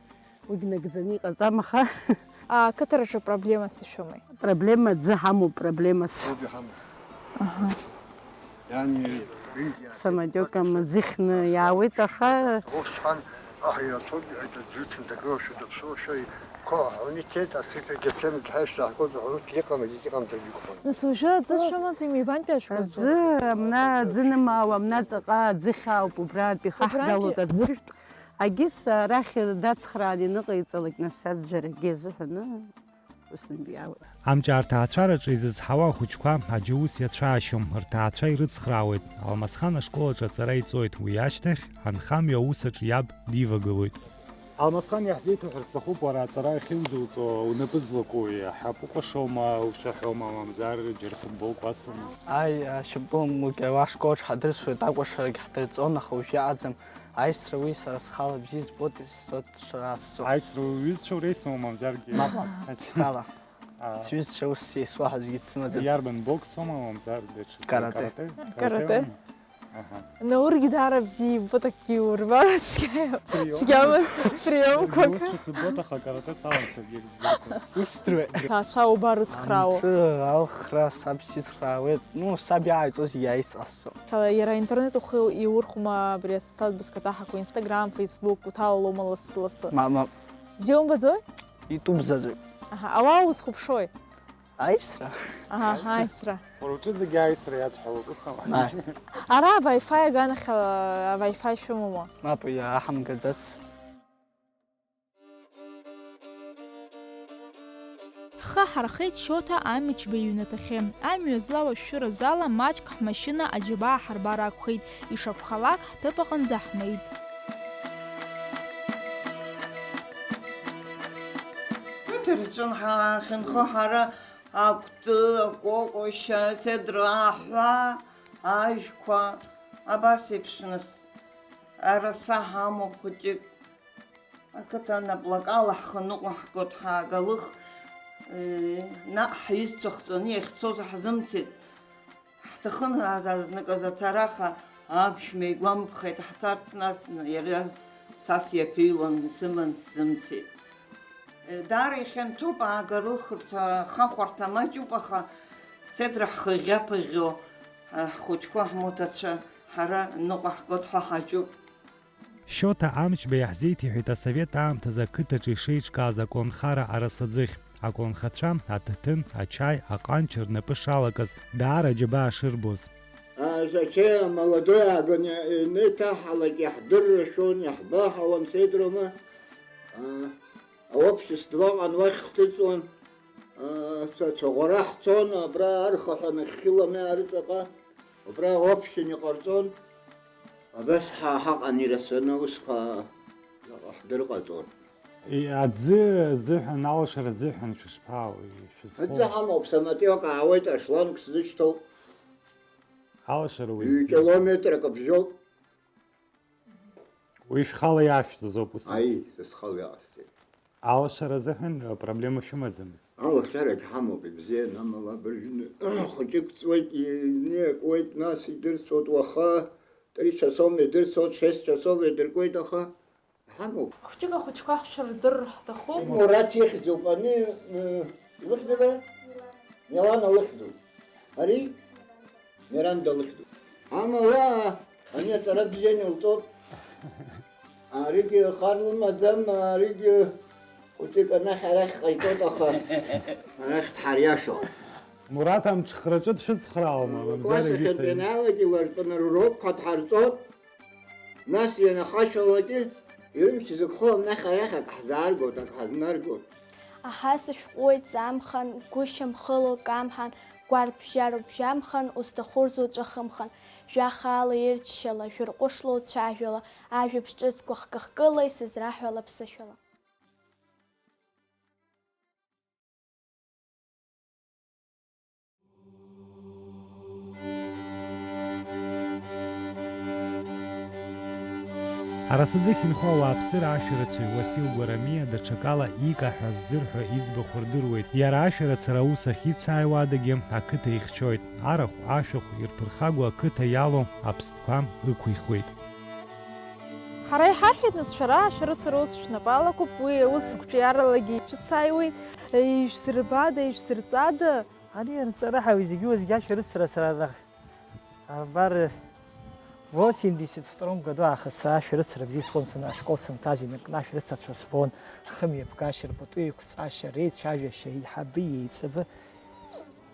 уигь нагӡаны иҟаҵам, аха. А, ақыҭараҿы проблемас ишәымеи? Проблема аӡы ҳамоуп, проблемас. Аӡы ҳамоуп. Аҳа. Иани, самадиокам аӡы ихны иаауеит, аха. Ус ҳәан, аҳ, иацәоуп, иҳәеит, аӡы цымҭагылашәа дыԥсуашәа, иқәа аҳәон ицеит, асыԥ агьацем дҳаишьҭаҳгоз аҳәоит, иҟам, иҟам дагьықәԥон. Нас уажәы аӡы шәымаӡами, ибантәи ашәҟәы? Аӡы, амна, аӡы нымаауа, амна ҵаҟа аӡы хьаауп, убраантә ихаҳгалоит Убрантәи? Аӡыршә. Агьыс арахь дацхраан иныҟаиҵалак, нас аӡәӡәарагьы азыҳәаны, ус нбиаауеит. Амҿы арҭаацәараҿы изызҳауа ахәыҷқәа аџьаус иацәаашьом, рҭаацәа ирыцхраауеит. Алмасхан ашкол аҿы аҵара иҵоит, уи ашьҭахь анхамҩа аус аҿы иаб дивагылоит. Алмасхан, иаҳзеиҭоуҳәар сҭахуп, уара аҵара ахьынӡауҵо унапы злаку иаҳа укәашома, ушәаҳәома, мамзар џьара футболк уасума? Аи, ашьапы мукьа ашколаҿ ҳадырсуеит, акәашарагь ҳдырҵон, аха уажә иаҟаӡам. Аисра уи сара схала бзиа збоит, исцоит шрасцо. Аисра уи уҩызцәа уреисума, мамзаргьы? Мап, схала. А. Сҩызцәа ус еисуа ҳәа аӡәгьы дсымаӡам. Иарбан, боксома, мамзар даҽа? Каратэ. Каратэ? Каратэ? Каратэ? Аҳа. Наургьы даара бзиа ибоит, акгьы иурбар, цәгьа-, Приём. Цәгьамызт приёмқәак. Иусшәа сыбоит, аха каратэ салан саргьы. Ус дырҩегь. Ҭаацәа убар рыцхраауа. Амҿы алхра саб сицхраауеит. Ну, саб иааиҵоз иааиҵасҵо. Иара аинтернет ухы иурхәма абри асоциалтә бызкаҭаҳақәа, Instagram, Facebook, уҭалалома лассы-лассы? Мап, мап. Бзиа умбаӡои? Итәуп заҵәык. Аҳа, ауаа узхәаԥшуеи? Аисра? Аҳа, аисра. Уара уҿы зегьы аисра иадҳәалоуп, ус ала. Аи. Ара Wi-Fi аганахьала Wi-Fi шәымоума? Мап, иааҳамгаӡац. Ҳхы ҳархеит Шьоҭа Амичба иҩнаҭахьы. Амҩа злоу ашәшәыразала маҷк ҳмашьына аџьабаа ҳарбар акәхеит, ишакәхалак ҳҭыԥ аҟынӡа ҳнеит. Қыҭа рҿы ҳахьынхо ҳара акәты, акәыкәышьа, асеидра, аҳәа, ажәқәа, абас еиԥш, нас, араса ҳамоуп хәыҷык. Ақыҭа анаплакала ҳхы ныҟәаҳгоит, ҳаагалых, э, наҟ ҳҩызцәа хҵәаны иахьцоз ҳзымцеит. Ҳҭахын азныказы ацара, аха аԥшәма игәамԥхеит, ҳцарц нас, иара сас иаԥыҩлан, исыман сзымцеит. Э, даара ихьанҭоуп, аагалыхырҭа, ахахәарҭа маҷуп, аха сеидра ҳхы ӷьаԥыӷьо, ҳхәыҷқәа, ҳмоҭацәа ҳара ныҟәаҳгоит ҳәа ҳаҿуп. Шьоҭа Амчба иаҳзеиҭеиҳәеит асовет аамҭазы ақыҭаҿы ишеиҿкааз аколнхара арасаӡыхь, аколнхацәа аҭаҭын, ачаи, аҟанч рнапы шалакыз, даара аџьабаа шырбоз. А, зачем молодой агоне, э, инеиҭаҳалак иаҳдыррашәон, иаҳбаҳауан, сеидрома. А, аобществаҟан уахь хҭыҵуан. А, цәа-, цәаӷәара ҳцон, абра архаҳәа нахьхьылами арыҵаҟа. Убра аобщин иҟарҵон. Абас ҳа-, ҳаҟан ирацәаны аусқәа ҳдырҟаҵон. И-, аӡы азыҳәан, алашара азыҳәан шәышԥаауеи, шәызхоу? Аӡы ҳамоуп, самотиок аауеит, ашланг сзышьҭоуп. Алашара уи Ҩ-, километрак абжьоуп. Уи шәхала иашәҵаз ауп ус? Аи, са схала иаҟасҵеит. Алашара азыҳәан, э, проблема шәымаӡамызт? Алашарагь ҳамоуп, ибзиан, амала абыржәны хәыҷык ҵуеит, инеи акуеит, нас идырцоит, уаха три часов идырцоит, шесть часов идыркуеит, аха ҳамоуп. Хәҷык ахәыҷқәа ҳшәырдыр ҳҭахуп. Мураҭ ихьӡуп, ани, э, илыхьӡуп бара? Милана лыхьӡуп. Ари? Миранда лыхьӡуп. Амала, ани аҵара бзианы илҵоит. Аригьы хар лымаӡам, аригьы хәыҷык анахь-арахь ҟаиҵоит, аха арахь дҳариашо. Мураҭ амҽхраҿы дшәыцхраауама, мамзар? Класс ахьынтә ианаалак илартәаны рурокқәа дҳарҵоит. Нас ианахашәалакгьы, ирымч зықәхо анахь арахь ак ҳзааргоит, ак ҳазнаргоит. Аҳа сышәҟәуеит ҵамхан, гәышьамхыло камҳан, гәарбжьароуп жьамхан, усҭаху рзуҵәахымхан, жәа хаала ирччала, жәырҟәышла уцәажәала, ажәабжь ҿыцқәа хкы-хкыла исызраҳәала ԥсышәала. Арасаӡыхь инхо ауааԥсыра ашәарыцаҩ Уасил Гәарамиа даҽакала ика ҳәа ззырҳәо иӡбахә рдыруеит. Иара ашәарыцара аус ахьицааиуа адагьы ақыҭа ихьчоит. Арахә, ашәахә ирԥырхагоу ақыҭа иалоу аԥстәқәа ықәихуеит. Ҳара иҳарҳәеит, нас, шәара ашәарыцара ус шәнапы алакуп, уи аус гәҿиаралагьы шәыцааиуеит, ишәзырбада, ишәзырҵада? Ари арҵара ҳәа уи зегьы уазгьы ашәарыцара сара ра-, абар, восемьдесят втором году аахыс ашәарыцара бзиа сбон, саны ашкол санҭаз инаркны ашәарыцацәа сбон, рхымҩаԥгашьа, рпату еиқәҵашьа, реицәажәашьа, еиҳабы, еиҵбы.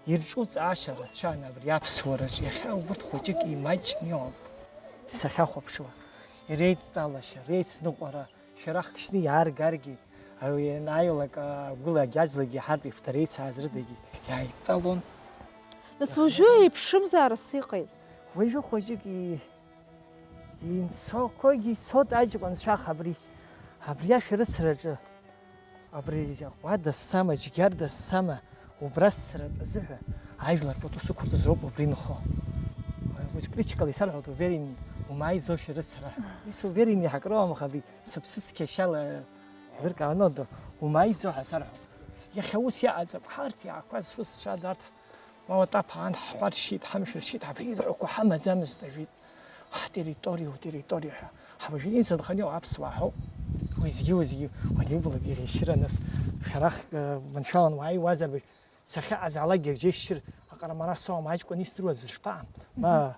Ирҿу ҵаашьа рацәан абри аԥсуараҿ, иахьа убырҭ хәыҷык имаҷны иҟоуп сахьахәаԥшуа. Реидтәалашьа, реицныҟәара, шәарахк шьны иааргаргьы, ауаҩы ианааилак, агәыла агьаӡлагьы, ҳартә ихәҭа реицааз рыдагьы иааидтәалон. Нас уажәы еиԥшымзаарас иҟеит. Уажәы хәыҷык и-, инцақәагьы ицоит аҷкәынцәа, аха абри, абри ашәарыцараҿы Абри уада ссама, џьгьарда ссама, убра ссаратә азыҳәа ажәлар пату сықәырҵоз роуп убри инхо. Уи критикала исарҳәоит, уверенный, умааиӡошәа рыцҳара. Ис уверенный ҳакроамха, абри сыԥсы цқьашьала лыркаанодо, умааиӡо ҳәа сарҳәоит. Иахьа ус иаҟаӡам, ҳарҭ иаақәаз сусцәа дарҭ Ма уатаԥ аан ҳҳәаршьит, ҳамшәыршьит, ҳабригьы дәақәа ҳамаӡамызт, ажәит. Ҳтерриториа, утерриториа ҳәа. Ҳабажәы инцынханы иҟоу аԥсуаа ҳауп. Уеизгьы-уеизгьы уанибалак иреишьыра нас, шәарах, э, маншәалан уааиуазар, быжә-, сахьаҟазаалакгьы џьеишьшьыр, аҟарамара соуам, аҷкәын исдыруаз шԥаҟам? Ма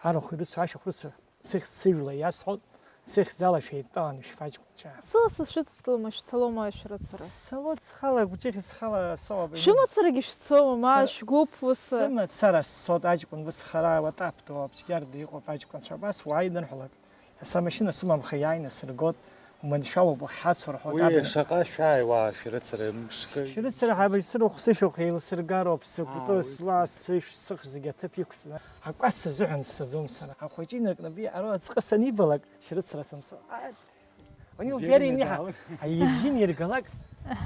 арахә ирыцу, ашәахә рыцу. Сыхьӡ сыжәла иасҳәоит, сыхьӡ ала шәеидтәалан ишәфаҷкәынцәа. Сыла сышәыцлома, шәцалома ашәарыцара? Сцалоит схала, гәҿыӷь схала соуп. Шәымацарагьы шәцома, ма шәгәыԥ уса? Сымацара сцоит, аҷкәын ус хара уатаԥ дууп, џьгьарда иҟоуп аҷкәынцәа, абас уааи нырҳәалак. Са машьына сымамха иааины сыргоит, уманшәалоуп уахьҳацу рҳәоит. Уи абна. Шаҟа шәааи уаа шәарыцара мшкы? Шәарыцара ҳабыжь сырахә сышәахә еилсыргароуп, сыкәты, аа, уи сла, сышә, сыхш зегьы аҭыԥ иқәҵаны. Акәац азыҳәан сцаӡом сара. Ахәыҷы инаркны абри ара аӡҟы санибалак, шәарыцара санцо, ааи, уани уверенный ҳәа, аибжьы ниргалак,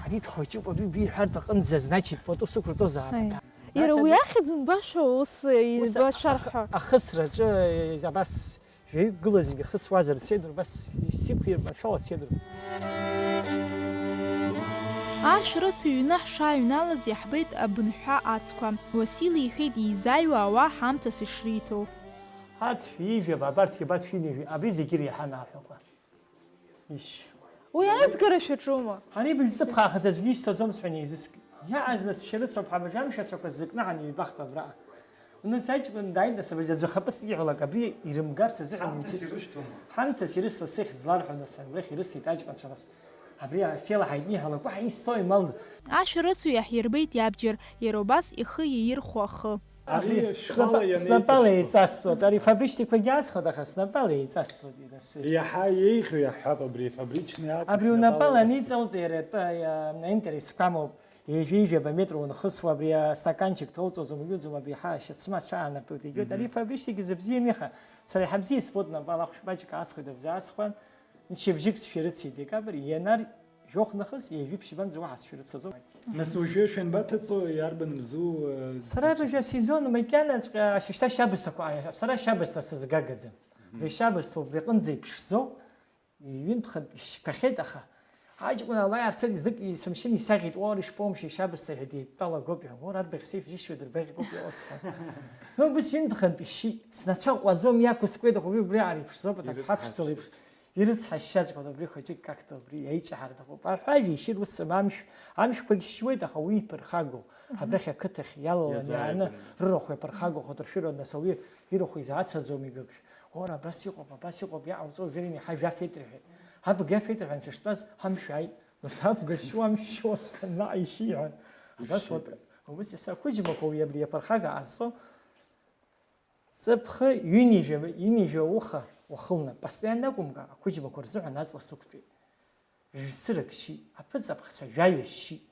ари дхәыҷуп, абри биҳәартә аҟынӡа, значит, пату сықәырҵозаап. Аиа. Иара уи ахьӡ нбашәа ус, ус инбашәар ҳәа. Ахысраҿы, абас, жәаҩык гылазаргьы хысуазар сеидру, абас сиқәирбашәала сеидру. Ашәарыцаҩ иҩны ҳшааҩналаз иаҳбеит абынҳәа ацқәа. Уасил иҳәеит, изааиуа ауаа ҳамҭас ишриҭо. Аҭ ижәаба, абарҭгьы абарҭ шәинажәи, абри зегьы иреиҳан аҳәақәа. Ишь. Уи аизгара шәаҿума? Ани быжәҵыԥхаахаз аӡәгьы исҭоӡом сҳәан еизыскит. Иааз нас шәарыцоуп ҳабажәамшьацәақәа зыкнаҳан ҩбахк абраҟа. Уны саҷкәын дааит, нас абыржь аӡәы ахаԥыц иҳәалак абри ирымгарц азыҳәан. Ҳамҭас имцит. Ирышәҭома? Ҳамҭас ирысҭо сыхьӡ зларҳәо, нас, абрахь ирысҭеит аҷкәынцәа, нас. Абри сеилаҳаит иҳәалак, уаҳа исҭои, мал. Ашәарыцаҩ иаҳирбеит иабџьар, иара убас ихы иаирхәо ахы. Абри абри шәхала снапа-, ианеиҵашәҵо. Снапала еиҵасҵоит. Ари фабричникқәагьы аасхәоит, аха снапала еиҵасҵоит, ирасы. Иаҳа еиӷьу иаҳҳәап, абри фабричный акәу, абри унапала снапала аниҵауҵо, иара атәы, а, аинтерес қәамоуп. Ҩажәи жәаба метр унхысуа, абри астаканчик ҭоуҵозу, умҩуӡом, абри ҳа, шьацмаца аанартуеит, егьоит. Мгм. Ари фабричник изыбзиами, аха сара иҳабзиа исбоит, напала ахәшә баҷк аасхәеит, абзаасхәан, мчыбжьык сшәарыцеит, декабрь, ианар, жәохә нахыс, ҩажәи ԥшьбанӡа уаҳа сшәарыцаӡом. Нас уажәы шәанбаҭаҵо, иарбан мзу, э, Сара абыржәы асезон макьанаҵәҟьа ашьышьҭа шьабысҭақәа, сара шьабысҭа сызгагаӡам. Мгм. Абри шьабысҭа убри аҟынӡа иԥшӡоуп. Ҩынтә-хынтә ишьқәахьеит, аха аҷкәын ала иаарцеит, знык есымшьын исаӷьит, уара ишԥоумшьеи, шьабысҭа ҳәа деидтәалагоуп, иҳәон, уара арбаӷь сеиԥш ишьуеит, рбаӷь иҟоуп, иҟасҳәа. Ну, убыс ҩынтә-хынтә ишьит, снацәа ҟәаӡом, иақәыскуеит, аха уи убри аара иԥшӡоуп, аҭак ҳаԥшӡала иԥш-, ирыцҳашьаҵәҟьон, убри хәыҷык как-то убри иаиҷаҳар аҭахуп. Аҳәажәа ишьит, ус амшә, амшәқәагь шьуеит, аха уи иԥырхагоу, абрахь ақыҭахь иалалан иааны, иазааигәаны, рырахә иаԥырхагоу, хәадыршәыроуп, нас ауаҩы ирахә изаацаӡом игыгшәа. Ора, абас иҟоуп, абас иҟоуп, иҟауҵо, уверенный, ҳажә афеит рҳәеит. Абга афеит рҳәан сышҭаз, амшә ааит. Нас абга шьуа, амшь шьуа сҳәан, наҟ ишьи иҳәан. Абас вот, ишьит. Убыс иаса ақәыџьмақәа уи абри аԥырхага ҟазҵо, ҵыԥхы ҩынҩажәа, ҩынҩажәа уха. Уахынла, постоянно акәымкәа, ақәыџьмақәа рзыҳәан аҵла сықәтәеит. Жәсырак шьит, аԥыҵаԥхцәа жәаҩа шьит.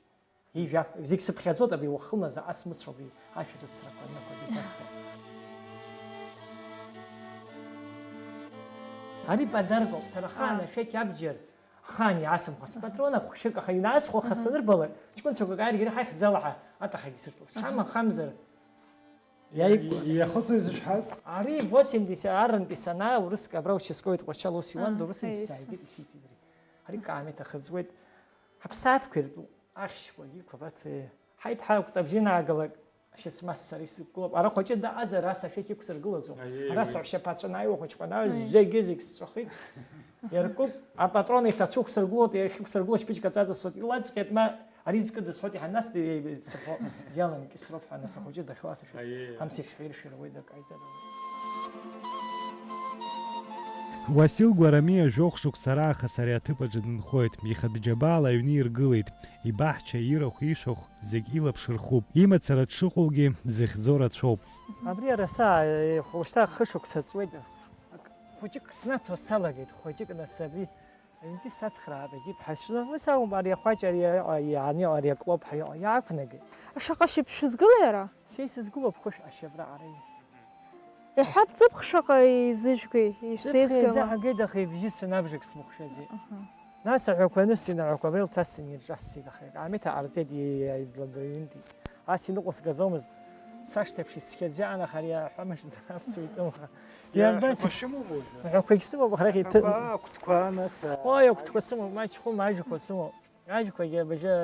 Ижәаф-, зегь сыԥхьаӡоит, абри уахынла заҟа смыцәо, абри ашәарыцарақәа аннақәа зегь ҳасҭа. Ари подаркоуп, сара ахаан ашәақь абџьар, ахаан иаасымхуа, спатрона хәшәык, аха инаасхәо, аха санырбалак, ҷкәынцәақәак ааргьы ҳахьӡала ҳәа атахагьы сырҭоуп. Самахамзар, Иаикәа. Иахыҵуеи зышәҳәаз? Ари восемьдесят аррантәи санаа, урыск абра участковый Тҟәарчал ус иуан, Аа, дурысын, еиҳа. Исзааигеит, исиҭеит ари. Ари каамеҭ ахыҵуеит. Аԥсаатәқәа иртәуп, ахьшьқәагьы қәабаҭ, ҳаит, ҳаҩ-, кәтабжьы наагалак, шьацмас сара исықәгылоуп. Ара хәыҷы даҟазар, ас ашәақь иқәсыргылаӡом. Аиеи, ара уи. Саҳәшьаԥацәа анааиуа хәыҷқәа анааиуа, аиеи, зегьы, зегь сҵәахит. Иаркуп, апатрон иҭацәу ықәсыргылоит, иахьықәсыргыло шьпыџьк аҵәаҵасуеит, илаҵҟьеит, ма Ари зкыдысҳәоит, иҳанасны еибыццакуа иаламкьысроуп ҳәа, нас ахәыҷы дахьласашәаз, аиеи, амца ишәхьа иршәыруеит, акы ҟаиҵароуп. Уасил Гәарамиа жәохә шықәса раахыс ари аҭыԥ аҿы дынхоит. Ихатә џьабаала аҩны иргылеит. Ибаҳча, ирахә, ишәахә зегь илаԥш рхуп. Имацара дшыҟоугьы зыхьӡо рацәоуп. Абри араса, е, уажәшьҭа хышықәса ҵуеит. Ак-, хәыҷык снаҭо салагеит, хәыҷык, нас, абри Егьи сацхраап, егьи ԥҳа сшыла, уи сакәым, ари ахәаҷ, ари иҟа, иааны иҟа, ари аклоп ҳәа иҟа, иаақәнагеит. Шаҟа шьапы шәызгылеи ара? Са исызгылоуп хышә ашьабра ара. Иҳәап, ҵыԥх шаҟа изыжәгеи, ишәзеизгала? Ҵыԥх еизаҳагеит, аха ибжьы санабжак смыхәшәази. Аҳа. Нас аҳәақәа анысҵеит, аҳәақәа абри лҭасҵан ирҿасҵеит, аха акаамеҭ ааҟарҵеит, иаидладаҩынтит. Ас иныҟәысгаӡомызт. Сашҭа еиԥш ицқьаӡа иаанахар иаҳәамызт аԥсуа итәымӷа. Иарбан Иаҳәақәа сымоуп уажәы? Аҳәақәагь сымоуп, арахь иҭы-, Аҳәақәа, агәҭқәа, нас, а, ой, агәҭқәа сымоуп, маҷхәы, маҷқәа сымоуп. Маҷқәагьы абжьы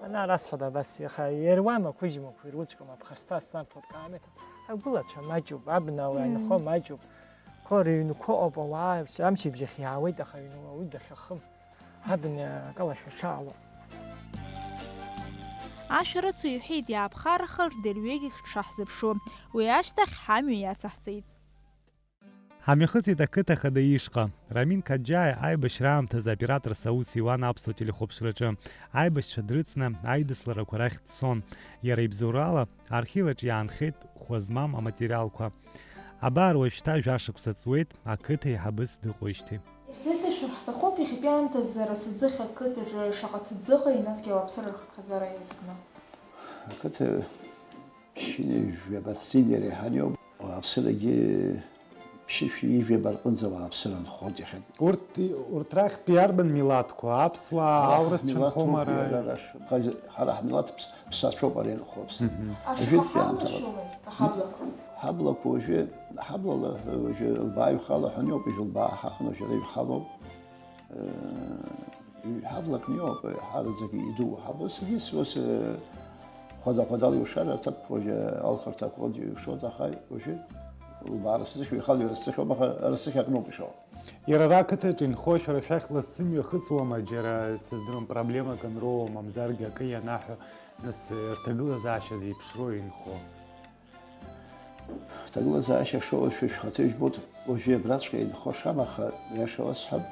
анаарасҳәода абас, иаха ируама, қәыжьмақәа, иручкома, аԥхасҭа снарҭоит каамеҭ. Агәылацәа маҷуп, абнала Мм. инхо маҷуп. Қәа рыҩнқәа ыҟоуп, ауаа амчыбжьахь иаауеит, аха аҩны уаҩы дахьахым. Абна акалашәа шаало. Ашәарыцаҩ иҳәеит, иааԥхарахар дырҩегьых дшаҳзыԥшу. Уи ашьҭахь ҳамҩа иацаҳҵеит. Ҳамҩахыҵит ақыҭа ахада ишҟа. Рамин Каџьаиа аибашьра аамҭазы операторс аус иуан аԥсуа телехәаԥшраҿы. Аибашьцәа дрыцны аидысларақәа рахь дцон. Иара ибзоурала архив аҿы иаанхеит хәа змам аматериалқәа. Абар уажәшьҭа жәашықәса ҵуеит, ақыҭа еиҳабыс дыҟоижьҭеи. Иаҳзеиҭашәар ҳҭахуп, иахьатәи аамҭазы Арасаӡыхь ақыҭаҿы шаҟа ҭӡыҟеи, насгьы ауааԥсыра рхыԥхьаӡара иазкны. Ақыҭа ԥшьынҩажәи жәаба ҵлеи реиҳаны иоуп. Ауааԥсырагьы ԥшьышәи ҩажәи жәаба рҟынӡа ауааԥсыра нхоит иахьатәи. Урҭ, урҭ рахьтә иарбан милаҭқәа? Аԥсуаа, аурысцәа нхома ара? Ҳара ҳмилаҭ ԥс-, ԥсацәоуп ара ианхо, аԥсны. Мгм. Ашәҟәы ҳамнашәома, аҳаблақәа? Ҳаблақәа уажәы, ҳаблала уажәы лбааҩхала ҳәа иоуп, уажәы лбаа ҳаҳәон, уажәы ара иҩхалоуп. Э, ҩ-, ҳаблак миоуп, ҳараӡак идуу ҳабла. Сгьы сус, э, хәада-хәадала иушар, аҭыԥ уажәы алхырҭақәа уадаҩушоит, аха уажәы лбаара сзышәо, ихала ирызцәыхьоуп, аха рызцәыхьа аҟноуп ишоу. Иара ара ақыҭаҿы инхо шәара шәахь лассы мҩахыҵуама, џьара, сыздырам, проблемак анроуа, мамзаргьы акы ианаҳәо, нас, рҭагылазаашьа зеиԥшроу инхо? Ҭагылазаашьа шоуа шәа шәхаҭа ижәбоит, уажәы абраҵәҟьа инхо шамаха, иаша уасҳәап,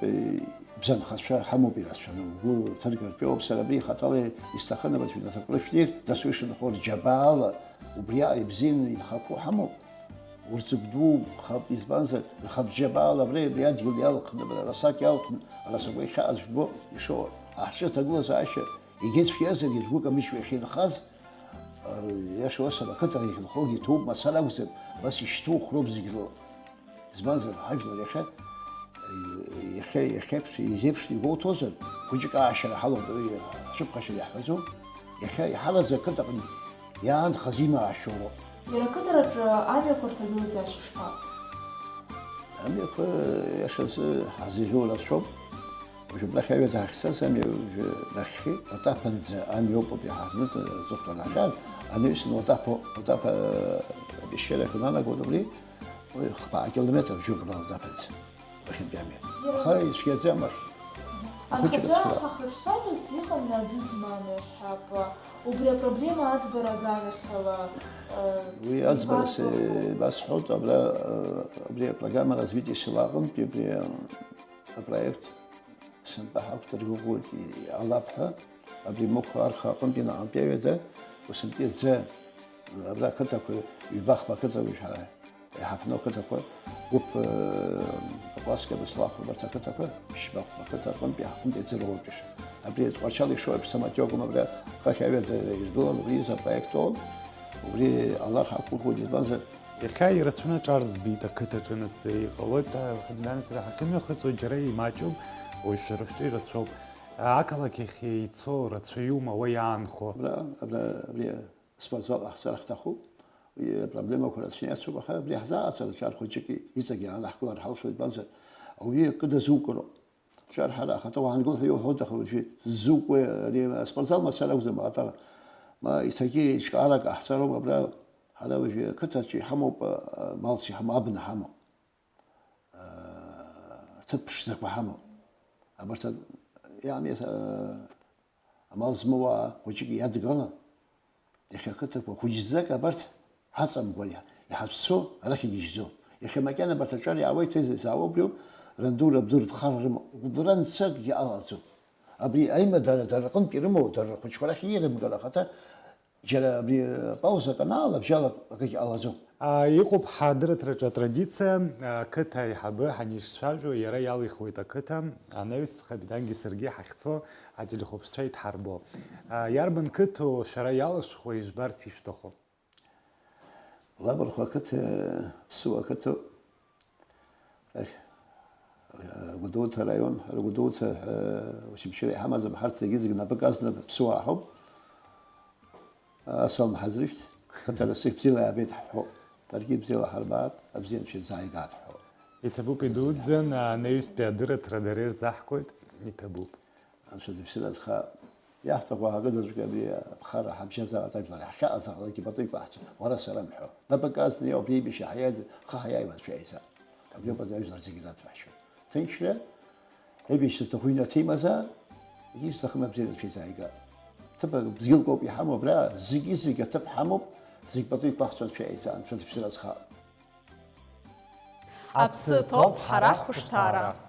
ибзанхацәа ҳамоуп ирацәаны, угәы ҭыргартәы иоуп, сара абри ихаҭала исҭахын, абарҭ ҩнаҭаҟны шәнеир, дасу ишынхо рџьабаала, убриаҟара ибзианы инхақәоу ҳамоуп. Урҭ зегь дууп, хап, избанзар, рхатә џьабаала абра, абри адгьыл иалхны, абра арасатә иалхны, арасақәа иахьааз жәбо, ишоуа, аҳҿы аҭагылазаашьа, егьа цәгьазаргьы, ргәы камыччо иахьынхаз, Иаша уасҳәап, ақыҭа ахь инхогьы ҭоуп мацара акәзар, абас ишьҭухроуп зегь рыла. Избанзар, ҳажәлар иахьа, иахьа, иахьеиԥш-, изеиԥшны игәоуҭозар, хәыҷык аашьара ҳалоуп, уи ҳцәыԥхашьара иаҳҳәаӡом. Иахьа иҳараӡак ақыҭаҟны иаанхаз имаашьоуроуп. Иара ақыҭараҿы амҩақәа рҭагылазаашьа шԥаҟоу? Амҩақәа, иашазы, ҳазижәыло рацәоуп. Уажәы абрахь аҩада ҳахьцаз амҩа уажәы нахьхьи, Отаԥанӡа амҩа ауп абри ҳазныҵ, аҵыхәтәан ҳахьааз, анаҩсан Отаԥа, Отаԥа, э, апещера ахь унанагоит убри, уи хԥа километр бжьоуп абра Отаԥанӡа, уахьынтәи амҩа. Иара аха ицәгьаӡам уахь. Ахәыҷра Анхацәа цәгьа. Ҳахыршҭшәа иҟан аӡы змам, иаҳҳәап, убри апроблема аӡбара аганахьала, э, Уи аӡбара ибазгәаԥхо. Се-, басҳәоит, абра, э, абри апрограмма развития села аҟынтәи абри, э, апроект Сынтәа ҳақәдыргәыӷуеит, иҟалап ҳәа, абри Мықә арха аҟынтәи наҟынтәи аҩада, усынтәи аӡы, абра ақыҭақәа, ҩба-хԥа ақыҭақәа ҳара Иҳаҳҭны ақыҭақәа, гәыԥ, э, Кавказская Беслахә, убарҭ ақыҭақәа, ԥшьба ақыҭа аҟынтә иаҳхәынтә иаӡыроуртә ишәа. Абри Тҟәарчал ишоу аԥсамаҭ иоуп, абра хыхь аҩада иргылан, убри изы апроект оуп, убри алар ҳақәгәыӷуеит, избанзар, Иахьа ирацәаны аҿар збеит ақыҭаҿы, нас иҟалоит, ҳәа данҵра ҳахьымҩахыҵуа џьара имаҷуп, уажә шәара шәҿы ирацәоуп. Ақалақь ахь ицо рацәаҩума уа иаанхо? Абра, абра, абри аспортзал ҟаҳҵар ҳҭахуп. Уи апроблемақәа рацәаны иацуп, аха абри ҳзааӡар аҿар хәыҷык иҵегь анаҳкылар ҳалшоит, избанзар, ауаҩы акы дазукыроуп. Ҿар ҳара ахаҭа уаангыл ҳәа иуҳәоит, аха уажәы ззукуеи ари аспортзал мацара акәӡам, аха ма иҭагьы еиҿкаарак ҟаҳҵароуп абра. Ҳара уажәы ақыҭаҿы иҳамоуп, а, малс иҳамоу, абна ҳамоуп, а, ҭыԥ ԥшӡақәа ҳамоуп. Абарҭ, а, иами, а, амал змоу ауаа хәыҷык иадгалан, иахьа ақыҭақәа хәыҷӡак абарҭ ҳаҵамкәа иҳа-, иҳацәцо арахь игьежьӡом. Иахьа макьана абарҭ аҿар иаауеит, изаауа убриоуп, ранду рабду рыԥхара рымоуп. Гәыбра мцакгьы алаӡом. Абри аимадара дара рҟынтә ирымоу, дара рхәыҷқәа рахь иирымгар ахаҭа, џьара абри апауза аканаала, абжьалап акгьы ҟалаӡом. А, иҟоуп ҳадырраҭраҿы атрадициа, а, ақыҭа аиҳабы ҳанизцәажәо, иара иалихуеит ақыҭа, анаҩс Хабидангьы саргьы ҳахьцо ателехәаԥшцәа идҳарбо. А, иарбан қыҭоу шәара иалышәхуа ижәбарц ишәҭаху? Лабархәа ақыҭа, Ԥсыуа ақыҭоуп. Ехь, Гәдоуҭа араион, ара Гәдоуҭа ҳәа очамчыра иҳамаӡам, ҳарҭ зегьы-зегьы напык азна ԥсуаа ҳауп. Ас аума ҳазрышьҭ, қыҭа рацәак бзиала иаабеит ҳҳәо, даргьы бзиала ҳарбаат, абзиа анцәа ирзааигаат ҳҳәо. Иҭабуп идуӡӡан, анаҩстәи адырраҭара дара ирзаҳгоит, иҭабуп. Анцәа дыԥсыр азха, иаҳҭаху ҳакызаҵәык абри аԥхара ҳабжьазаалак ажәлар ҳхьаҟаҵаҟалакгьы пату иқәаҳҵо, уара сара мҳәо. Напык азна иоуп еибашьра ҳаиааӡо, хы ҳаиааиуа анцәа иаица. Абриоуп ажәлар зегьы раҭәаҳшьо. Ҭынчра, еибашьра зҭаху инаҭеимазаап, егьи зҭахым абзиара анцәа изааига. Ҭыԥ бзиалк ауп иҳамоу абра, зегьы-зегь аҭыԥ ҳамоуп, зегь пату иқәаҳҵо анцәа иаица, анцәа дыԥсыр азха. Аԥсы ҭоуп ҳара ҳхәышҭаара.